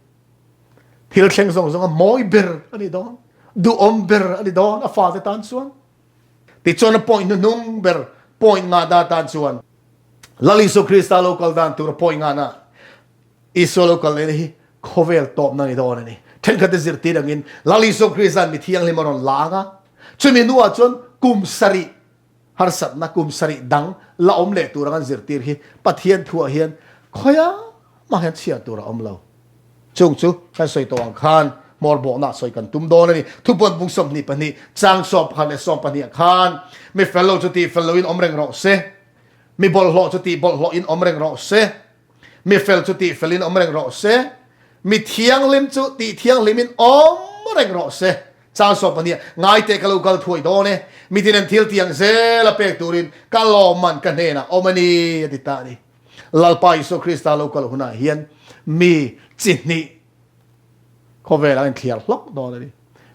Thil thleng zawng zawng a mawi ber a ni dawn, duhawm ber a ni dawn a fate tan chuan. Tichuan a point hnuhnung ber point nga da tan chuan Lal Isua Krista lo kal dan tur a point nga na Isua lo kal lehna hi khawvel tawpna ni dawn a ni. Thenkhat te zirtir angin Lal Isua Krista'n mi thianghlim a rawn la ang a, chumi hnuah chuan kum sarih harsatna kum sarih dang la awm leh tur ang an zirtir hi Pathian thuah hian khawiah mah hian chhiar tur a awm lo. Chung chu kan sawi tawh ang khan hmawr bawhna sawi kan tum dawn a ni. Thupuan bung 22 chang 11 leh 12 ah khan mi fel lo chu tih fel loin awm reng rawh se, mi bawlhhlawh chu tih bawlhhlawhin awm reng rawh se, mi fel chu tih felin awm reng rawh se, mi thianghlim chu tih thianghlimin awm reng rawh se. Chang 12 ngai teh ka lo kal thuai dawn e, mi tin an thil tiang zel a pek turin ka lawmman ka hnenah awm a ni a ti ta a ni. Lalpa Isua Krista lo kal hunah hian mi chi hnih. Khawvel an inthliar hlawk dawn a ni.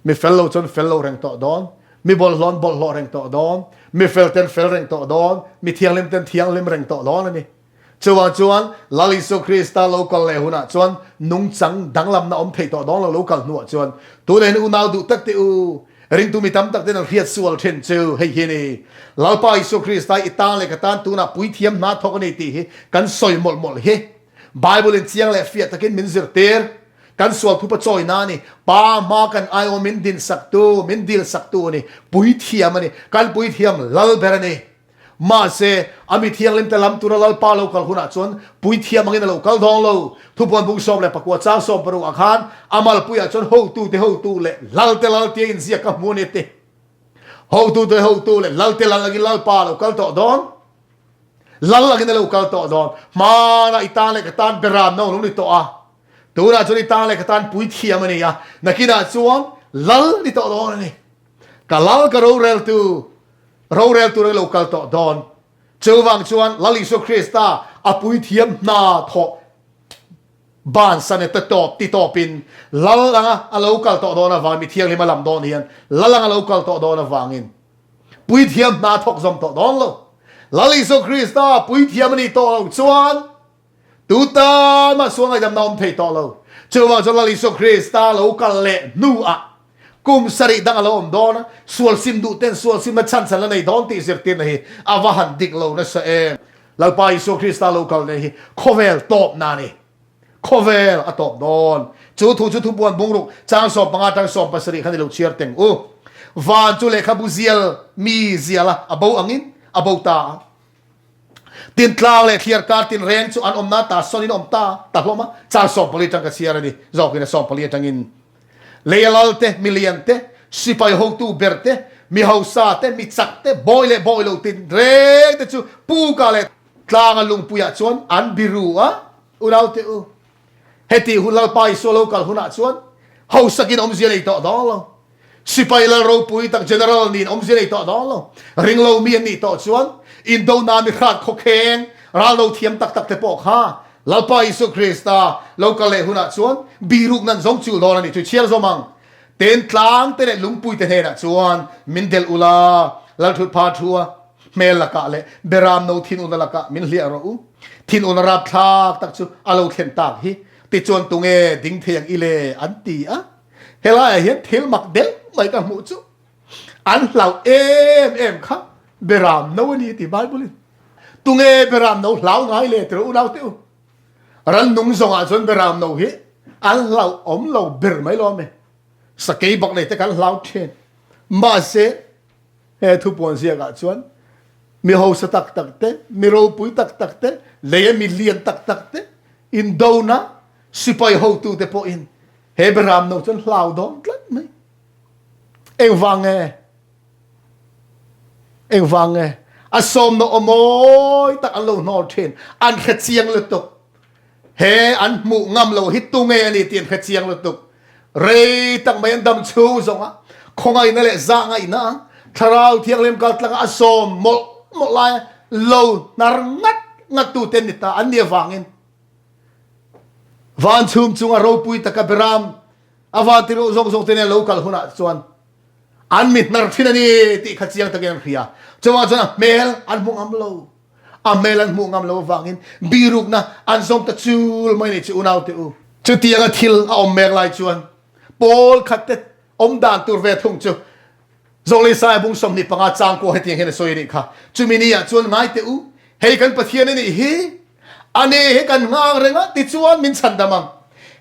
Mi fel lo chuan fel lo reng tawh dawn, mi bawlhhlawh an bawlhhlawh reng tawh dawn, mi fel ten fel reng tawh dawn, mi thianghlim ten thianghlim reng tawh dawn a ni. Chuvang chuan Lal Isua Krista lo kal leh hunah chuan nungchang danglamna awm thei tawh dawn lo lo kal hnuah chuan tunah hian unau duh tak teh u, ringtu mi tam tak ten an hriat sual thin chu hei hi a ni. Lalpa Isua Krista i tan leh ka tan tunah puithiam hna thawk a ni tih hi kan sawi mawlh mawlh hi. Bible in chiang leh fiah takin min zirtir. Kan sual thupa chawina a ni. Pa hma kan aiawm min dinsaktu, min dilsaktu a ni. Puithiam a ni. Kan puithiam lal ber a ni. Mahse, a mi thianghlimte lam tura Lalpa lo kal hunah chuan puithiam angin a lo kal dawng lo. Thupuan bung 19 chang 16 ah khan a malpuiah chuan hotute hotu leh lalte lal tia inziak ka hmu a ni a ti. Hotute hotu leh lalte lal angin Lalpa a lo kal tawh dawn. Lal angin a lo kal tawh dawn. Hmanah i tan leh ka tan beramna a lo ni tawh a. Tunah chuan i tan leh ka tan puithiam a ni a. Nakinah chuan lal ni tawh dawn a ni. Ka lal ka roreltu Rorel tur a lo kal tawh dawn. Chuvang chuan Lal Isua Krista a puithiam hna thawh bansan e ta tawp ti tawpin Lal anga a lo kal tawh dawn avangin mi thianghlim a lam dawn hian Lal anga lo kal tawh dawn avangin puithiam hna thawk zawm tawh dawn lo. Lal Isua Krista puithiam a nih tawh loh chuan Tu tan mah sual ngaihdamna awm thei tawh lo. Chuvang chuan Lal Isua Krista lo kal leh hnuah kum sarih dang a lo awm dawn a, sual sim duh ten sual simna chhan chhan la nei dawn tih zirtirna hi a va han dik lo nasa em. Lalpa Isua Krista lo kal leh hi khawvel tawpna a ni. Khawvel a tawp dawn. Chu thu chu thupuan bungruk chang 15 atang 17 khan i lo chhiar teng u. Van chu lehkhabu zial mi ziala a bo angin a bo ta a. Tintlang leh thliarkar tinreng chu an awmna ta sawnin awm ta ta hlawm a, chang 14 atang ka chhiar a ni zawkin a 14 atangin leia lal te, mi lian te, sipai hotu ber te, mi hausa te, mi chak te, bawi leh bawi lo tinreng te chu puka leh tlanga lungpuiah chuan an biru a, unaute u, heti hun Lalpa Isua lo kal hunah chuan hausakin awmzia nei tawh dawn lo. Sipai lal ropui tak General niin awmzia nei tawh dawn lo. Ringlo mi an nih tawh chuan Indona mi hrat khawkheng raldo thiam tak tak te pawh kha Lalpa Isua Krista lo kal leh hunah chuan biruk nan zawng chul dawn a ni. Chu chhiar zawm ang. Ten tlang te leh lungpui te hnenah chuan min delh ula, Lalthutpha thua hmel lakah leh Beram no thinurna lakah min hliah rawh u. Thinurna rapthlak tak chu a lo thlen tak hi. Tichuan tunge ding thei ang i le an ti a. Helaiah hian thil mak deuh mai ka hmuh chu an hlauh em em kha Beram no a ni ti Bible in. Tunge Beram no hlau ngai le tiro unau te u. Rannung zawngah chuan Beram no hi an hlauh awm lo ber mai lo ame. Sakei bak nei te kan hlau thin. Mahse he thupuan ziakah chuan mi hausa tak tak te, mi ropui tak tak te, lei a mi lian tak tak te, indona sipai hotu te pawhin He Beram no chuan hlau dawn tlat mai. Engvang nge? Engvang nge? A sawm no aw mawi tak an lo hnawl thin. An hre chiang lutuk. He an hmuh ngam lo hi tu nge a ni tih an hre chiang lutuk. Rei tak mai an dam chhung zawng a, khawngaihna leh zahngaihna Thlarau Thianghlim kaltlanga a sawm mawlh mawlh lai lo hnar ngat ngat tu te an ni ta an nih avangin Van chhum chunga ropui taka Beram a van tirh zawng zawng te nen lo kal hunah chuan an mi hnar thin a ni tih kha chiang takin an hria. Chuvang chuan a hmel an hmu ngam lo. A hmel an hmuh ngam lo avangin birukna an zawm ta chul mai nei chu unau te u. Chutianga thil a awm mek lai chuan Paul khat te awm dan tur ve thung chu Zawng Isaiah bung 25 chang pawh hetiang hian a sawi a nih kha. Chumi ni ah chuan ngai teh u, hei kan Pathian a nih hi, a ni hi kan nghak reng a, tichuan min chhandam ang.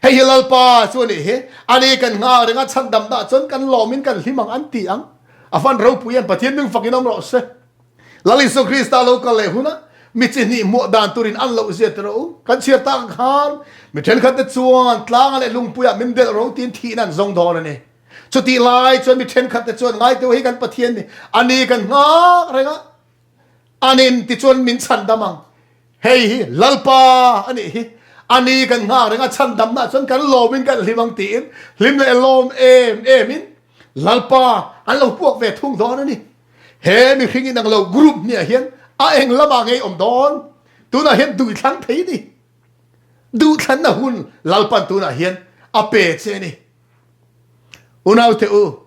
Hei hi Lalpa chu a nih hi, a ni kan nghak reng a, chhandam dah chuan kan lawmin kan hlim ang an ti ang. A van ropui em, Pathian ming fakin awm rawh se. Lal Isua Krista lo kal leh hunah mi chi hnih hmuah dan turin an loh zia teh rawh u. Kan chhiar tak ang khan mi thenkhat te chuan tlanga leh lungpuiah min delh ro tiin thihna an zawng dawn a ni. Chutih lai chuan mi thenkhat te chuan ngai teuh hi kan Pathian ni, a ni kan nghak reng a, a nin tichuan min chhandam ang. Hei hi Lalpa a nih hi, a ni kan nghak reng a, chhandamna chuan kan lawmin kan hlim ang tiin hlim leh lawm em emin Lalpa an lo puak ve thung dawn a ni. He mihring inang lo group hniah hian a eng lamah ngei awm dawn? Tunah hian duhthlang thei ni. Duhthlanna hun Lalpan tunah hian a pe che a ni. Unaute u,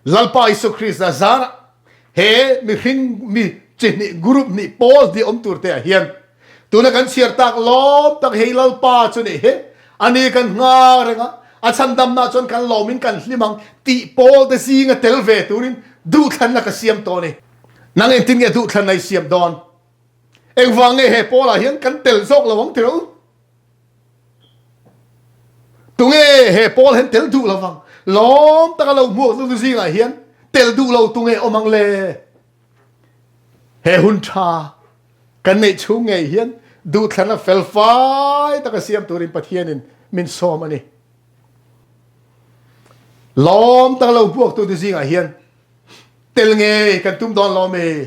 Lalpa Isua Krista zarah he mihring mi chi hnih group hnih pawl hnih awm tur te ah hian tuna kan chhiar tak lawm tak hei Lalpa chu nih hi ani kan nghak reng a, a chhandamna chuan kan lawmin kan hlim ang tih pawl te zinga tel ve turin duhthlanna ka siam tawh a ni. Nang engtin nge duhthlanna i siam dawn? Engvang nge he pawl ah hian kan tel zawk lo ang tirh u? Tunge he pawl hian tel duh lo vang? Lawm taka lo hmuak tu zingah hian tel duh lo tunge awm ang le? He hun tha kan neih chhung ngei hian duhthlanna fel fai taka siam turin Pathianin min sawm a ni. Lawm taka lo hmuak tu zingah hian tel ngei kan tum dawn lo mi?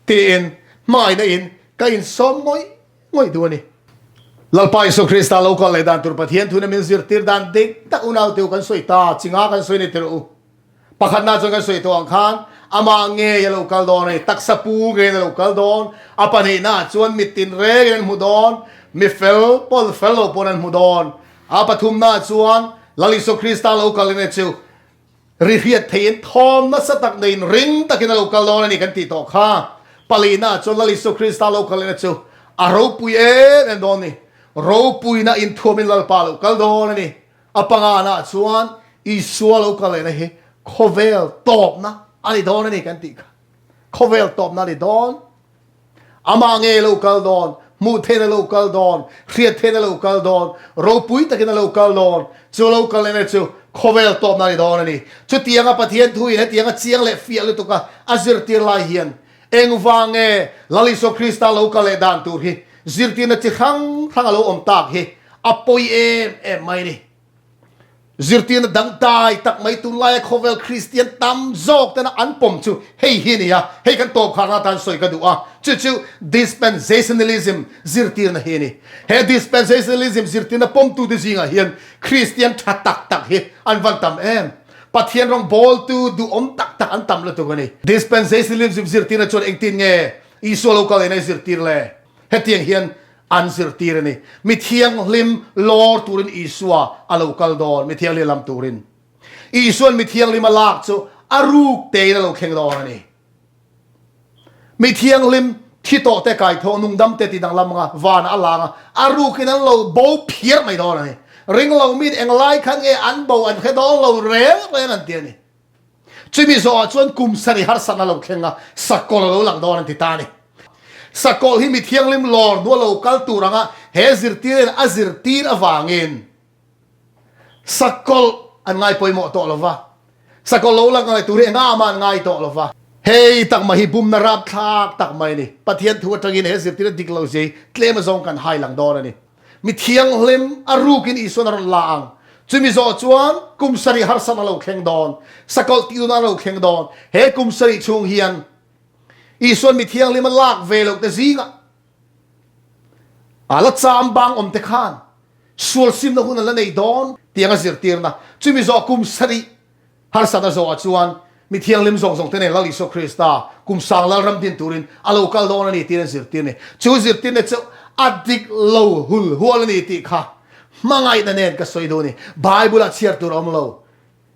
Tiin hmangaihna in ka insawm ngawih ngawih duh a ni. Lalpa Isua Krista lo kal leh dan tur Pathian thuna min zirtir dan dik tak unau teu kan sawi ta, chinga kan sawi ni tirh u. Pakhatna chuan kan sawi tawh ang khan amah ngei a lo kal dawn a ni, taksa pu ngeiin a lo kal dawn, a pahnihna chuan mit tinrengin an hmu dawn, mi fel pawn fel lo pawn an hmu dawn. A pathumna chuan Lal Isua Krista lo kal in chu Ri hriat theiin thawm nasa tak neiin ring takin a lo kal dawn a ni kan tih tawh kha. Palina chuan Lal Isua Krista lo kalina chu a ropui em em dawn a ni. Ropuina inthuamin Lalpa a lo kal dawn a ni. A pangana chuan Isua lo kal lehna hi khawvel tawpna a ni dawn a ni kan tih kha. Khawvel tawpna a ni dawn. Amah nge lo kal dawn? Hmuh theihna lo kal dawn? Hriat theihna lo kal dawn? Ropui takin a lo kal dawn? Chu lo kal lehna chu khawvel tawpna a ni dawn a ni. Chutianga Pathian thuin hetianga chiang leh fiah lutuka a zirtir lai hian engvang nge Lal Isua Krista lo kal leh dan tur hi zirtirna chi hrang hrang a lo awm tak hi a pawi em em mai a ni. Zirtirna dangdai tak mai tunlaia khawvel Kristian tam zawk tena an pawm chu hei hi a ni a, hei kan tawp kharna atan sawi ka duh a, chu chu dispensationalism zirtirna hi a ni. He dispensationalism zirtirna pawmtute zingah hian Kristian tha tak tak hi an van tam em? Pathian rawngbawltu duhawm tak tak an tam lutuk a ni. Dispensationalism zirtirna chuan engtin nge Isua lo kal ena i zirtir le? Hetiang hian An zirtir a ni. Mi thianghlim lawr turin Isua a lo kal dawn, mi thianghlim lam turin. Isua'n mi thianghlim a lak chu a ruk tein a lo thleng dawn a ni. Mi thianghlim thi tawh te kaithawh nungdam te ti danglam anga vanah a lang a, a rukin an lo bo phiar mai dawn a ni. Ringlo min englai khan nge an bo an hre dawn lo reng reng an ti a ni. Chumi zawhah chuan kum sarih harsatna lo thleng a, sakawlh a lo lang dawn an ti ta a ni. Sakawlh hi mi thianghlim lawr hnua lo kal tur anga he zirtirin a zirtir avangin sakawlh an ngai pawimawh tawh lo va, sakawlh lo lang ngai tur hi engah mah an ngai tawh lo va. Hei tak mai hi bumna rapthlak tak mai a ni. Pathian thu atangin he zirtirna dik lo zia hi tlem azawng kan hai lang dawn a ni. Mi thianghlim a rukin Isuan a rawn la ang. Chumi zawh chuan kum sarih harsatna lo thleng dawn, sakawlh tihna a lo thleng dawn. He kum sarih chhung hian Isuan mi thianghlim a lak ve loh te zingah a la cham bang awm te khan sual simna hun an la nei dawn tiang a zirtirna. Chumi zawh kum sarih Harsatna zawhah chuan mi thianghlim zawng zawng te nen Lal Isua Krista kum sang Lalram din turin a lo kal dawn a ni tiin an zirtir a ni. Chu zirtirna chu a dik lo hul hual a ni tih kha hmangaihna nen ka sawi duh a ni. Bible-ah chhiar tur a awm lo.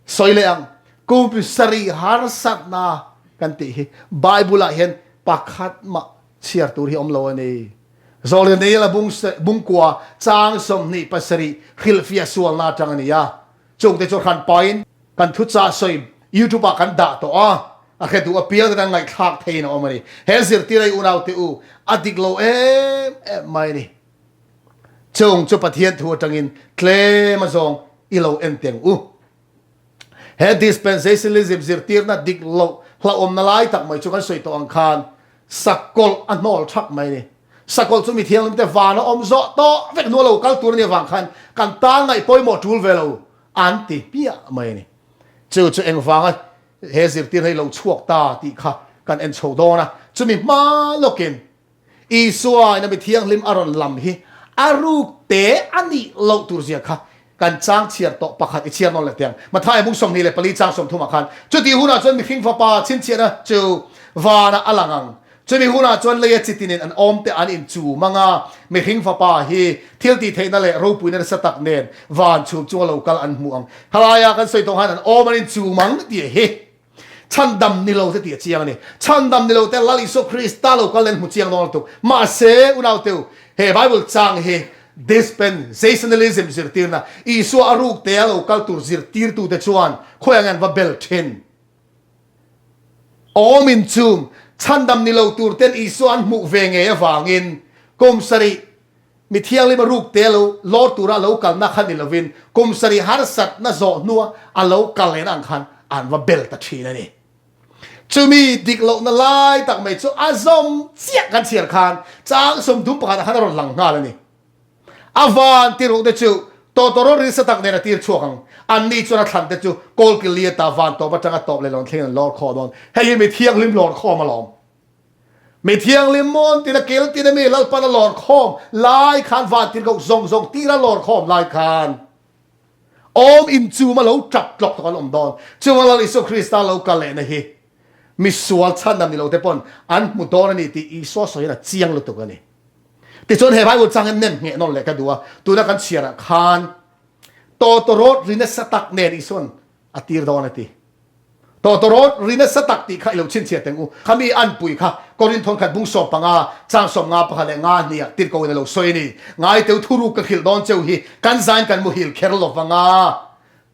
Sawi leh ang, kum sarih harsatna kan tih hi Bible-ah hian pakhat mah chhiar tur hi a awm lo a ni. Zawlrian Daniela bungkua chang 27 hrilhfiah sualna atang a ni a. Chungte chu hran pain kan thuchah sawi YouTube ah kan dah tawh a, a hre duh apiang ten an ngaihthlak theiin a awm a ni. He zirtir a i unaute u a dik lo em em mai a ni. Chung chu Pathian thu atangin tlem a zawng i lo en teng u. He dispensationalism zirtirna dik loh hlauhawmna lai tak mai chu kan sawi tawh ang khan sakawlh a hnawl thak mai a ni. Sakawlh chu mi thianghlim te van a awm zawh tawh vek hnu a lo kal tur a nih avang khan kan tan ngaih pawimawh tul ve lo an ti hmiah mai a ni. Chu chu engvanga he zirtir hei lo chhuak ta tih kha kan en chho dawn a. Chumi hma lawkin Isua ina mi thianghlim a rawn lam hi a ruk te a nih loh tur zia kha kan chang chhiar tawh pakhat i chhiar nawn leh teh ang. Matthai bung 24 chang 30 ah khan chutih hunah chuan mihring fapa chhinchhiahna chu vanah a lang ang. Chumi hunah chuan leia chitinin an awmte an inchum ang a, mihring fapa hi thil tihtheihna leh ropuina nasa tak nen van chhum chunga lo kal an hmu ang. Helaia kan sawi tawh khan an awm an inchum ang tih hi chhandam ni lo te tih a chiang a ni. Chhandam ni lo te Lal Isua Krista lo kal nen hmu chiang dawn lutuk. Mahse, unauteu, he Bible chang hi dispensationalism zirtirna, Isua a ruk tea lo kal tur zirtirtute chuan khawiah nge an va bel thin? Awmin chung chhandam ni lo tur ten Isua an hmuh ve ngei avangin kum sarih mi thianghlim a ruk te lo lawr tura a lo kalna kha ni lovin kum sarih harsatna zawh hnua a lo kal lehna ang khan an va bel ta thin a ni. Chumi dik lohna lai tak mai chu a zawm chiah kan chhiar khan chang 31 ah khan a rawn lang nghal a ni. A van ti ruh te chu tawtawrawl rilsa tak nen a tir chhuak ang. Anni chuan a thlan te chu kawlki li ata van tawp atanga tawp leh lawn thlengin an lawr khawh dawn. Hei hi mi thianghlim lawr khawm alawm. Mi thianghlim mawn tina kil tina mi Lalpan a lawr khawm lai khan van tir koh zawng zawng tira lawr khawm lai khan awm inchum a lo tap tlawk tlawk an awm dawn. Chuvang Lal Isua Krista lo kal lehna hi misual chhandam ni lo te pawn an hmu dawn a ni tih Isua sawiin a chiang lutuk a ni. Tichuan he Bible chang hian nem ngheh nawn leh ka duh a, tuna kan chhiarah khan tawtawrawt ri nasa tak nen Isuan a tir dawn a ti. Tawtawrawt ri nasa tak tih kha i lo chhinchhiah teng u. Khami anpui kha Korinth khat bung 15 chang 51 leh nga hniah tirhkohin a lo sawi a ni. Ngaiteu thuruk ka hrilh dawn cheu hi kan zain kan muhil kher lo vang a.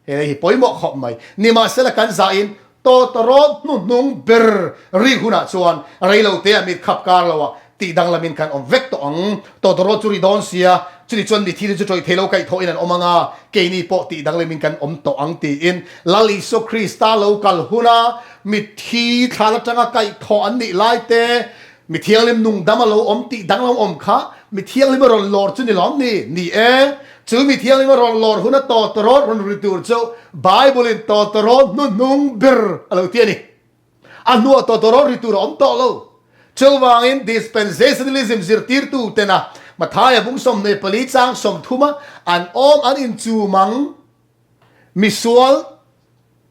He hi pawimawh khawp mai. Nimahsela kan zahin tawtawrawt hnuhnung ber rik hunah chuan reilote-ah mit khap kar loah tih danglamin kan awm vek tawh ang. Tawtawrawt chu ri dawn sia, chuni chuan mithi te chu tawih thei lo kaihthawhin an awm ang a, keini pawh tih danglamin kan awm tawh ang tiin Lal Isua Krista lo kal huna mithi thlan atanga kaihthawh an nih lai te, Mi thianghlim nungdam a lo awm tih danglam awm kha mi thianghlim a rawn lawr chu ni lawm ni? Ni e, chu mi thianghlim a rawn lawr huna tawtawrawt rawn ri tur chu Bible-in tawtawrawt hnuhnung ber a lo ti a ni. A hnuah tawtawrawt ri tur a awm tawh lo. Chuvangin dispensationalism zirtirtu tena Mathaia bung 24 chang 30 a an awm an inchum ang. Misual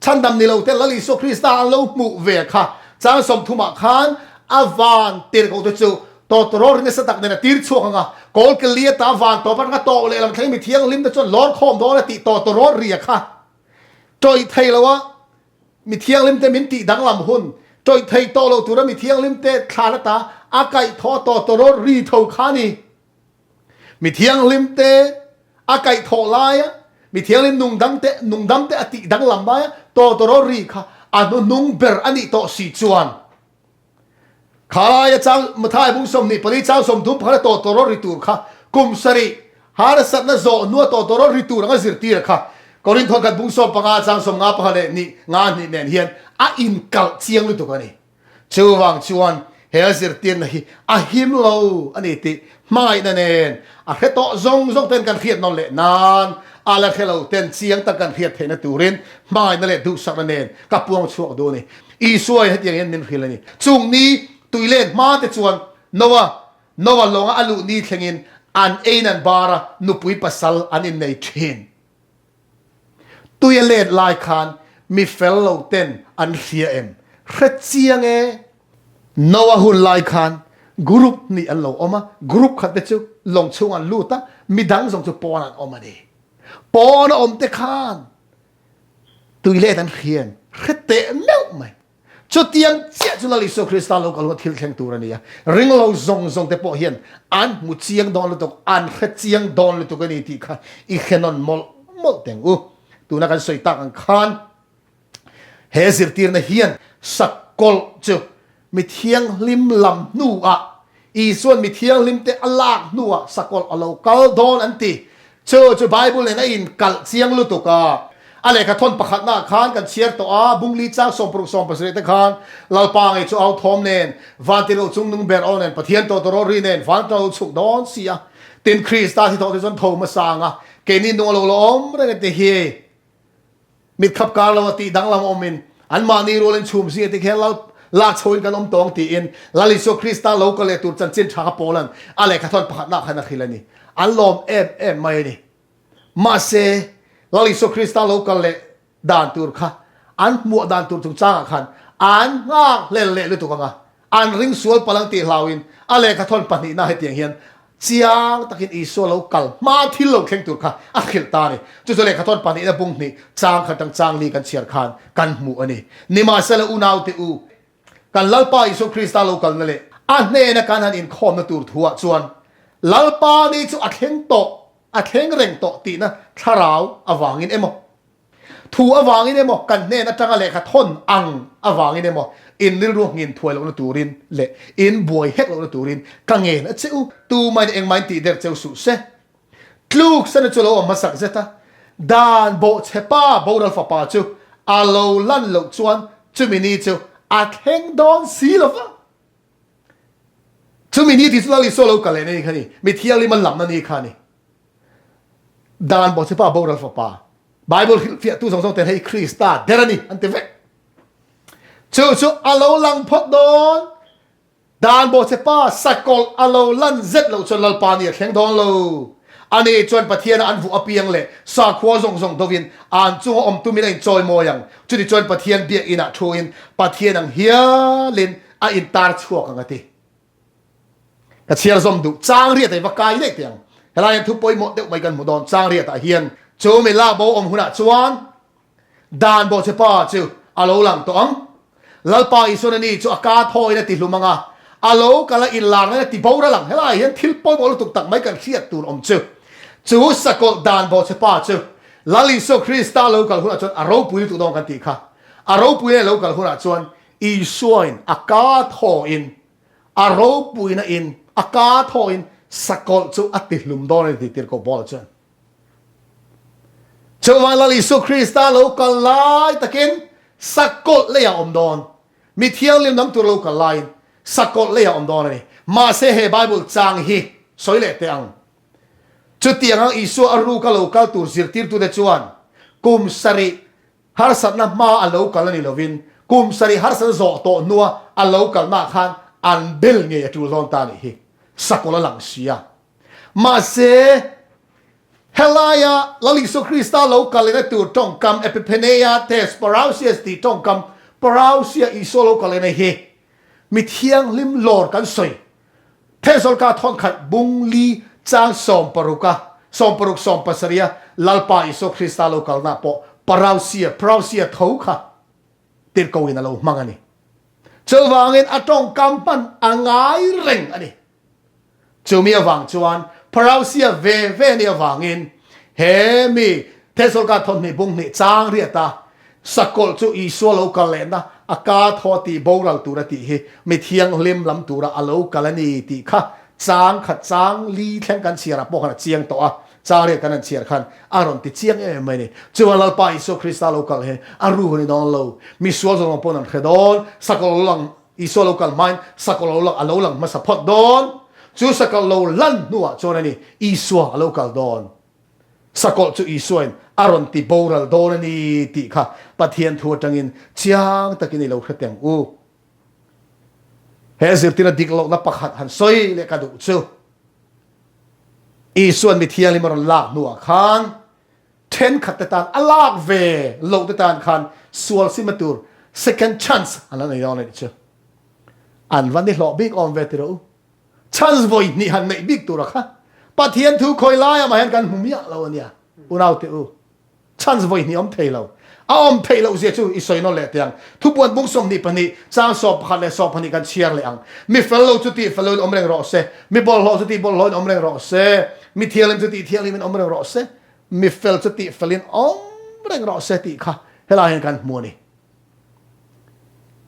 chhandam ni lo te Lal Isua Krista an lo hmuh ve kha chang 30 ah khan a van tirhkoh te chu tawtawrawl ri nasa tak nen a tir chhuak ang a, kawl ke li ata van tawp atanga tawh leh lam thleng mi thianghlim te chuan lawr khawm dawn a tih tawtawrawl ri a kha tawih thei lo a mi thianghlim te min tih danglam hun tawih thei tawh lo tura mi thianghlim te thlan ata a kaih thaw tawtawrawl ri tho kha ni. Mi thianghlim te a kaihthawh laia mi thianghlim nungdang te nungdam te a tih danglam laia tawtawraw ri kha a hnuhnung ber a nih tawh si chuan kha laia chang Mathai bung 24 chang 31 a tawtawraw ri tur kha kum sarih harsatna zawh hnua tawtawraw ri tur anga zirtir kha Korinth khat bung 15 chang 51 leh ni nga hnih nen hian a inkalh chiang lutuk a ni. Chuvang chuan he a zirtirna hi a him lo a ni tih hmangaihna nen a hre tawh zawng zawng ten kan hriat nawn leh nan a la hre lo ten chiang tak kan hriat theihna turin hmangaihna leh duhsakna nen ka puang chhuak duh a ni. Isua in hetiang hian min hrilh a ni. Chung ni tui let hma te chuan Noah, Noah lawnga a luh ni thlengin an ein an bar a, nupui pasal an innei thin. Tui a let lai khan mi fel lo ten an hria em? Hre chiang e! Noah hun lai khan group hnih an lo awm a, group khat te chu lawng chhung an lut a, mi dang zawng chu pawn an awm a ni. Pawn a awm te khan tui let an hria em? Hre teh meuh mai. Chutiang chiah chu Lal Isua Krista lo kal huna thil thleng tur a ni a. Ringlo zawng zawng te pawh hian an hmu chiang dawn lutuk, an hre chiang dawn lutuk a ni tih kha i hre nawn mawlh mawlh teng u. Tuna kan sawi tak ang khan he zirtirna hian sakawlh chu mi thianghlim lam hnuah Isua'n mi thianghlimte a lak hnuah sakawlh a lo kal dawn an ti. Chu chu Bible nen a inkalh chiang lutuk a. A lehkha thawn pakhatnaah khan kan chhiar tawh a, Bungli chang 60 70 te khan Lalpa ngei chu au thawm nen, Vantirh chungnung ber aw nen, Pathian tawtawraw ri nen van lo chhuk dawn si a. Tin, Krista thi thawh te chuan tho hmasa ang a, keini nung a lo la awm reng a ti hi. Mit khap kar lo a tih danglam awmin anmahni rualin chhum zing te khian lal lak chhoin kan awm tawng tiin Lal Isua Krista lo kal leh tur chanchin tha kha Paulan a lehkha thawn pakhatnak khan a hrilh a ni. An lawm em em mai a ni. Mahse, Lal Isua Krista lo kal leh dan tur kha an hmuah dan tur chungchangah khan an nghak hlel leh lutuk ang a. An ring sual palang tih hlauin a lehkha thawn pahnihna hetiang hian chiang takin Isua lo kal hma thil lo thleng tur kha a hrilh ta a ni. Chu chu lehkha thawn pahnihna bung hnih chang khat atang chang li kan chhiar khan kan hmuh a ni. Nimahsela unaute u, kan Lalpa Isua Krista lo kalna leh a hnena kan han inkhawmna tur thuah chuan Lalpa ni chu a thleng tawh, a thleng reng tawh tihna thlarau avangin emaw, Thu avangin emaw, kan hnen atanga lehkha thawn ang avangin emaw, in rilru nghin thuai lohna turin leh in buai hek lohna turin ka ngen a che u. Tumain engmain tih der cheu suh se. Tluk sana chu lo awm hmasak zet a, dan bawhchhe pa boral fapa chu a lo lan loh chuan chumi ni chu a thleng dawn si lo va. Chumi ni tih chu Lal Isua lo kal lehna ni kha a ni, mi thianghlim an lamna ni kha a ni. Dan bawhchhe pa boral fapa Bible hrilhfiahtu zawng zawng ten hei Krista der a ni an ti vek. Chu chu a lo lang phawt dawn. Dan bawhchhe pa sakawlh a lo lan zet loh chuan Lalpa ni a thleng dawn lo. Ani chuan Pathiana an vuah apiang leh sakhua zawng zawng dovin an chunga awm tumin a inchawimawi ang. Chuti chuan Pathian biakinah thuin Pathian ang hialin a intar chhuak ang a ti. Ka chhiar zawm duh chang riat ah va kai daih teh ang. Helai hian thu pawimawh deuh mai kan hmu dawn chang riat ah hian chu mi lak bo awm hunah chuan dan bawhchhe pa chu a lo lang tawh ang. Lalpa Isuan ani chu a ka thawiin a ti hlum ang a, a lo kal a inlarna in a ti boral ang. Helai hian thil pawimawh lutuk tak mai kan hriat tur awm chu chu sakawlh dan bawhchhe pa chu Lal Isua Krista lo kal hunah chuan a ropui lutuk dawn kan tih kha. A ropui leh lo kal hunah chuan Isuain a ka thawhin, a ropuina in a ka thawhin sakawlh chu a tihlum dawn a ni tih tirhkoh Paula chuan. Chuvang Lal Isua Krista lo kal lai takin sakawlh leiah a awm dawn. Mi thianghlim lam tur lo kal laiin sakawlh leiah a awm dawn a ni. Mahse he Bible chang hi sawi leh teh ang. Chutiang ang Isua a ruka lo kal tur zirtirtute chuan kum sarih Harsatna hma a lo kal a ni lovin kum sarih harsatna zawh tawh hnua a lo kalnaah khan an bel ngei a tul dawn ta a nih hi. Sakawlh a lang si a. Mahse, helaia Lal Isua Krista lo kal lehna tur tawngkam Epiphaneia tes Parausias tih tawngkam Parausia Isua lo kal lehna hi mi thianghlim lawr kan sawi Thesawlka thawnkhat bung li chang sawmparuka, sawmparuk sawmpasarih a Lalpa Isua Krista lo kalna pawh Parausia, Parausia, tho kha tirhkohin a lo hmang a ni. Chuvangin a tawngkam hman a ngai reng a ni. Chumi avang chuan Parausia ve ve ni avangin he mi Thesawlka thawmhnih bung hnih chang riata Sakawlh chu Isua lo kal lehna a ka thaw tih boral tur a tih hi mi thianghlim lam tura a lo kal a ni tih kha chang khat chang li thleng kan chhiarah pawh khan a chiang tawh a, chang riat kan han chhiar khan a rawn ti chiang em em mai a ni. Chuan Lalpa Isua Krista lo kal hi a ru hun i dawn lo, mi sual zawng zawng pawn an hre dawn, sakawlh lo lang Isua lo kal hmain sakawlh lo lang a lo lang hmasa phawt dawn, chu sakawlh lo lan hnuah chuan a ni Isua a lo kal dawn. Sakawlh chu Isuain a rawn ti boral dawn a ni tih kha Pathian thu atangin chiang takin i lo hre teng u. He zirtirna dik lohna pakhat han sawi leh ka duh chu Isuain mi thianghlim a rawn lak hnuah khan thenkhat te tan a lak ve loh te tan khan sual sima tur second chance an la nei dawn a nih chu. An va ni hlawh bik awm ve ti rawh u. Chance vawi hnih han neih bik tura kha Pathian thu khawi laiah mah hian kan hmu miah lo a nia. Unaute u, chance vawi hnih awm thei lo. A awm theih loh zia chu i sawi nawn leh teh ang. Thupuan bung 22, chang 11 leh 12 kan chhiar leh ang. Mi fel lo chu tih fel loin awm reng rawh se, mi bawlhhlawh chu tih bawlhhlawhin awm reng rawh se, mi thianghlim chu tih thianghlimin awm reng rawh se, mi fel chu tih felin awm reng rawh se tih kha helai hian kan hmu a ni.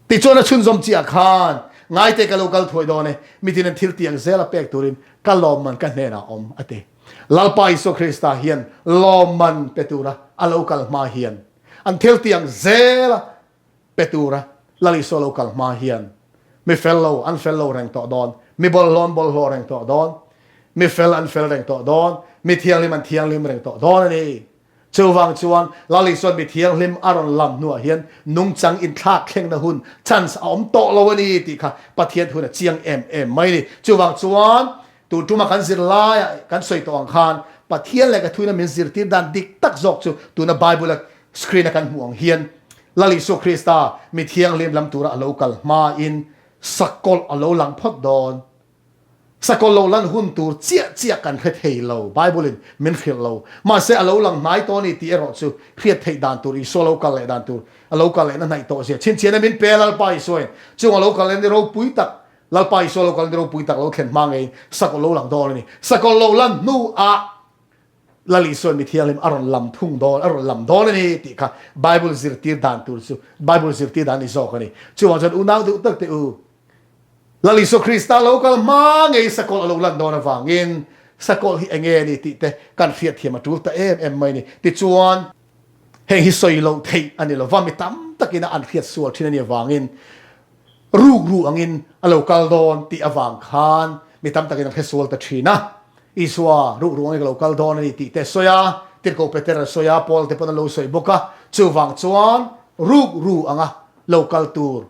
Tichuan a chhunzawm chiah khan, Ngaite ka lo kal thuai dawn e, mitin an thil tiang zel a pek turin ka lawmman ka hnenah awm, a ti. Lalpa Isua Krista hian lawmman pe tura a lo kal hma hian, an thil tiang zel a pe tura Lal Isua lo kal hma hian, mi fel lo an fel lo reng tawh dawn, mi bawlhhlawh an bawlhhlawh reng tawh dawn, mi fel an fel reng tawh dawn, mi thianghlim an thianghlim reng tawh dawn a ni. Chuvang chuan Lal Isuan mi thianghlim a rawn lam hnuah hian nungchang inthlak thlengna hun, chance, a awm tawh lo a ni tih kha Pathian hun a chiang em em mai a ni. Chuvang chuan tun tuma kan zir laiah kan sawi tawh ang khan Pathian leh ka thuina min zirtir dan dik tak zawk chu tuna Bible-a screen-a kan hmuh ang hian Lal Isua Krista mi thianghlim lam tura a lo kal hmain. Sakawlh a lo lang phawt dawn. Sakawlh lo lan hun tur chiah chiah kan hre thei lo, Bible-in min hrilh lo. Mahse, a lo lang hnai tawh a ni tih erawh chu hriat theih dan tur, Isua lo kal leh dan tur, a lo kal lehna hnaih tawh zia chhinchhiahna min pe a Lalpa Isuain. Chung a lo kal lehna ni ropui tak, Lalpa Isua lo kal ni ropui tak lo thlen hma ngeiin sakawlh lo lang dawn a ni. Sakawlh lo lan hnuah Lal Isuain mi thianghlim a rawn lam thung dawn, a rawn lam dawn a ni tih kha Bible zirtir dan tur chu Bible zirtir dan ni zawk a ni. Chuvang chuan unau duh tak teh u, Lal Isua Krista lo kal hma ngei sakawlh a lo lan dawn avangin sakawlh hi enge a ni tih te kan hriatthiam a tul ta em em mai a ni. Tichuan, heng hi sawi loh theih a ni lova, mi tam takin a an hriat sual thin a nih avangin rukru angin a lo kal dawn tih avang khan mi tam takin an hre sual ta thin a. Isua rukru angin ka lo kal dawn a ni tih te a sawi a, Tirhkoh Peter a sawi a, Paul te pawn a lo sawi bawk a. Chuvang chuan rukru anga lo kal tur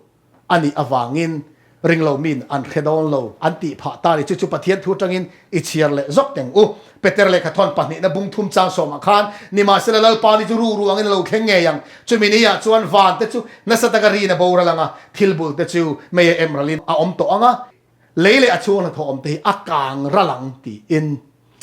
a nih avangin ringlo min an hre dawn lo an tih phah ta a ni. Chu chu Pathian thu atangin i chhiar leh zawk teng u. Peter lehkha thawn pahnihna bung thum chang sawmah khan, Nimahsela Lalpa ni chu ru ru angin a lo thleng ngei ang. Chumi ni ah chuan van te chu nasa taka rin a boral ang a, thil bul te chu mei a em ralin a awm tawh ang a, Lei leh a chhung hnathawh awm te hi a kang ral ang tiin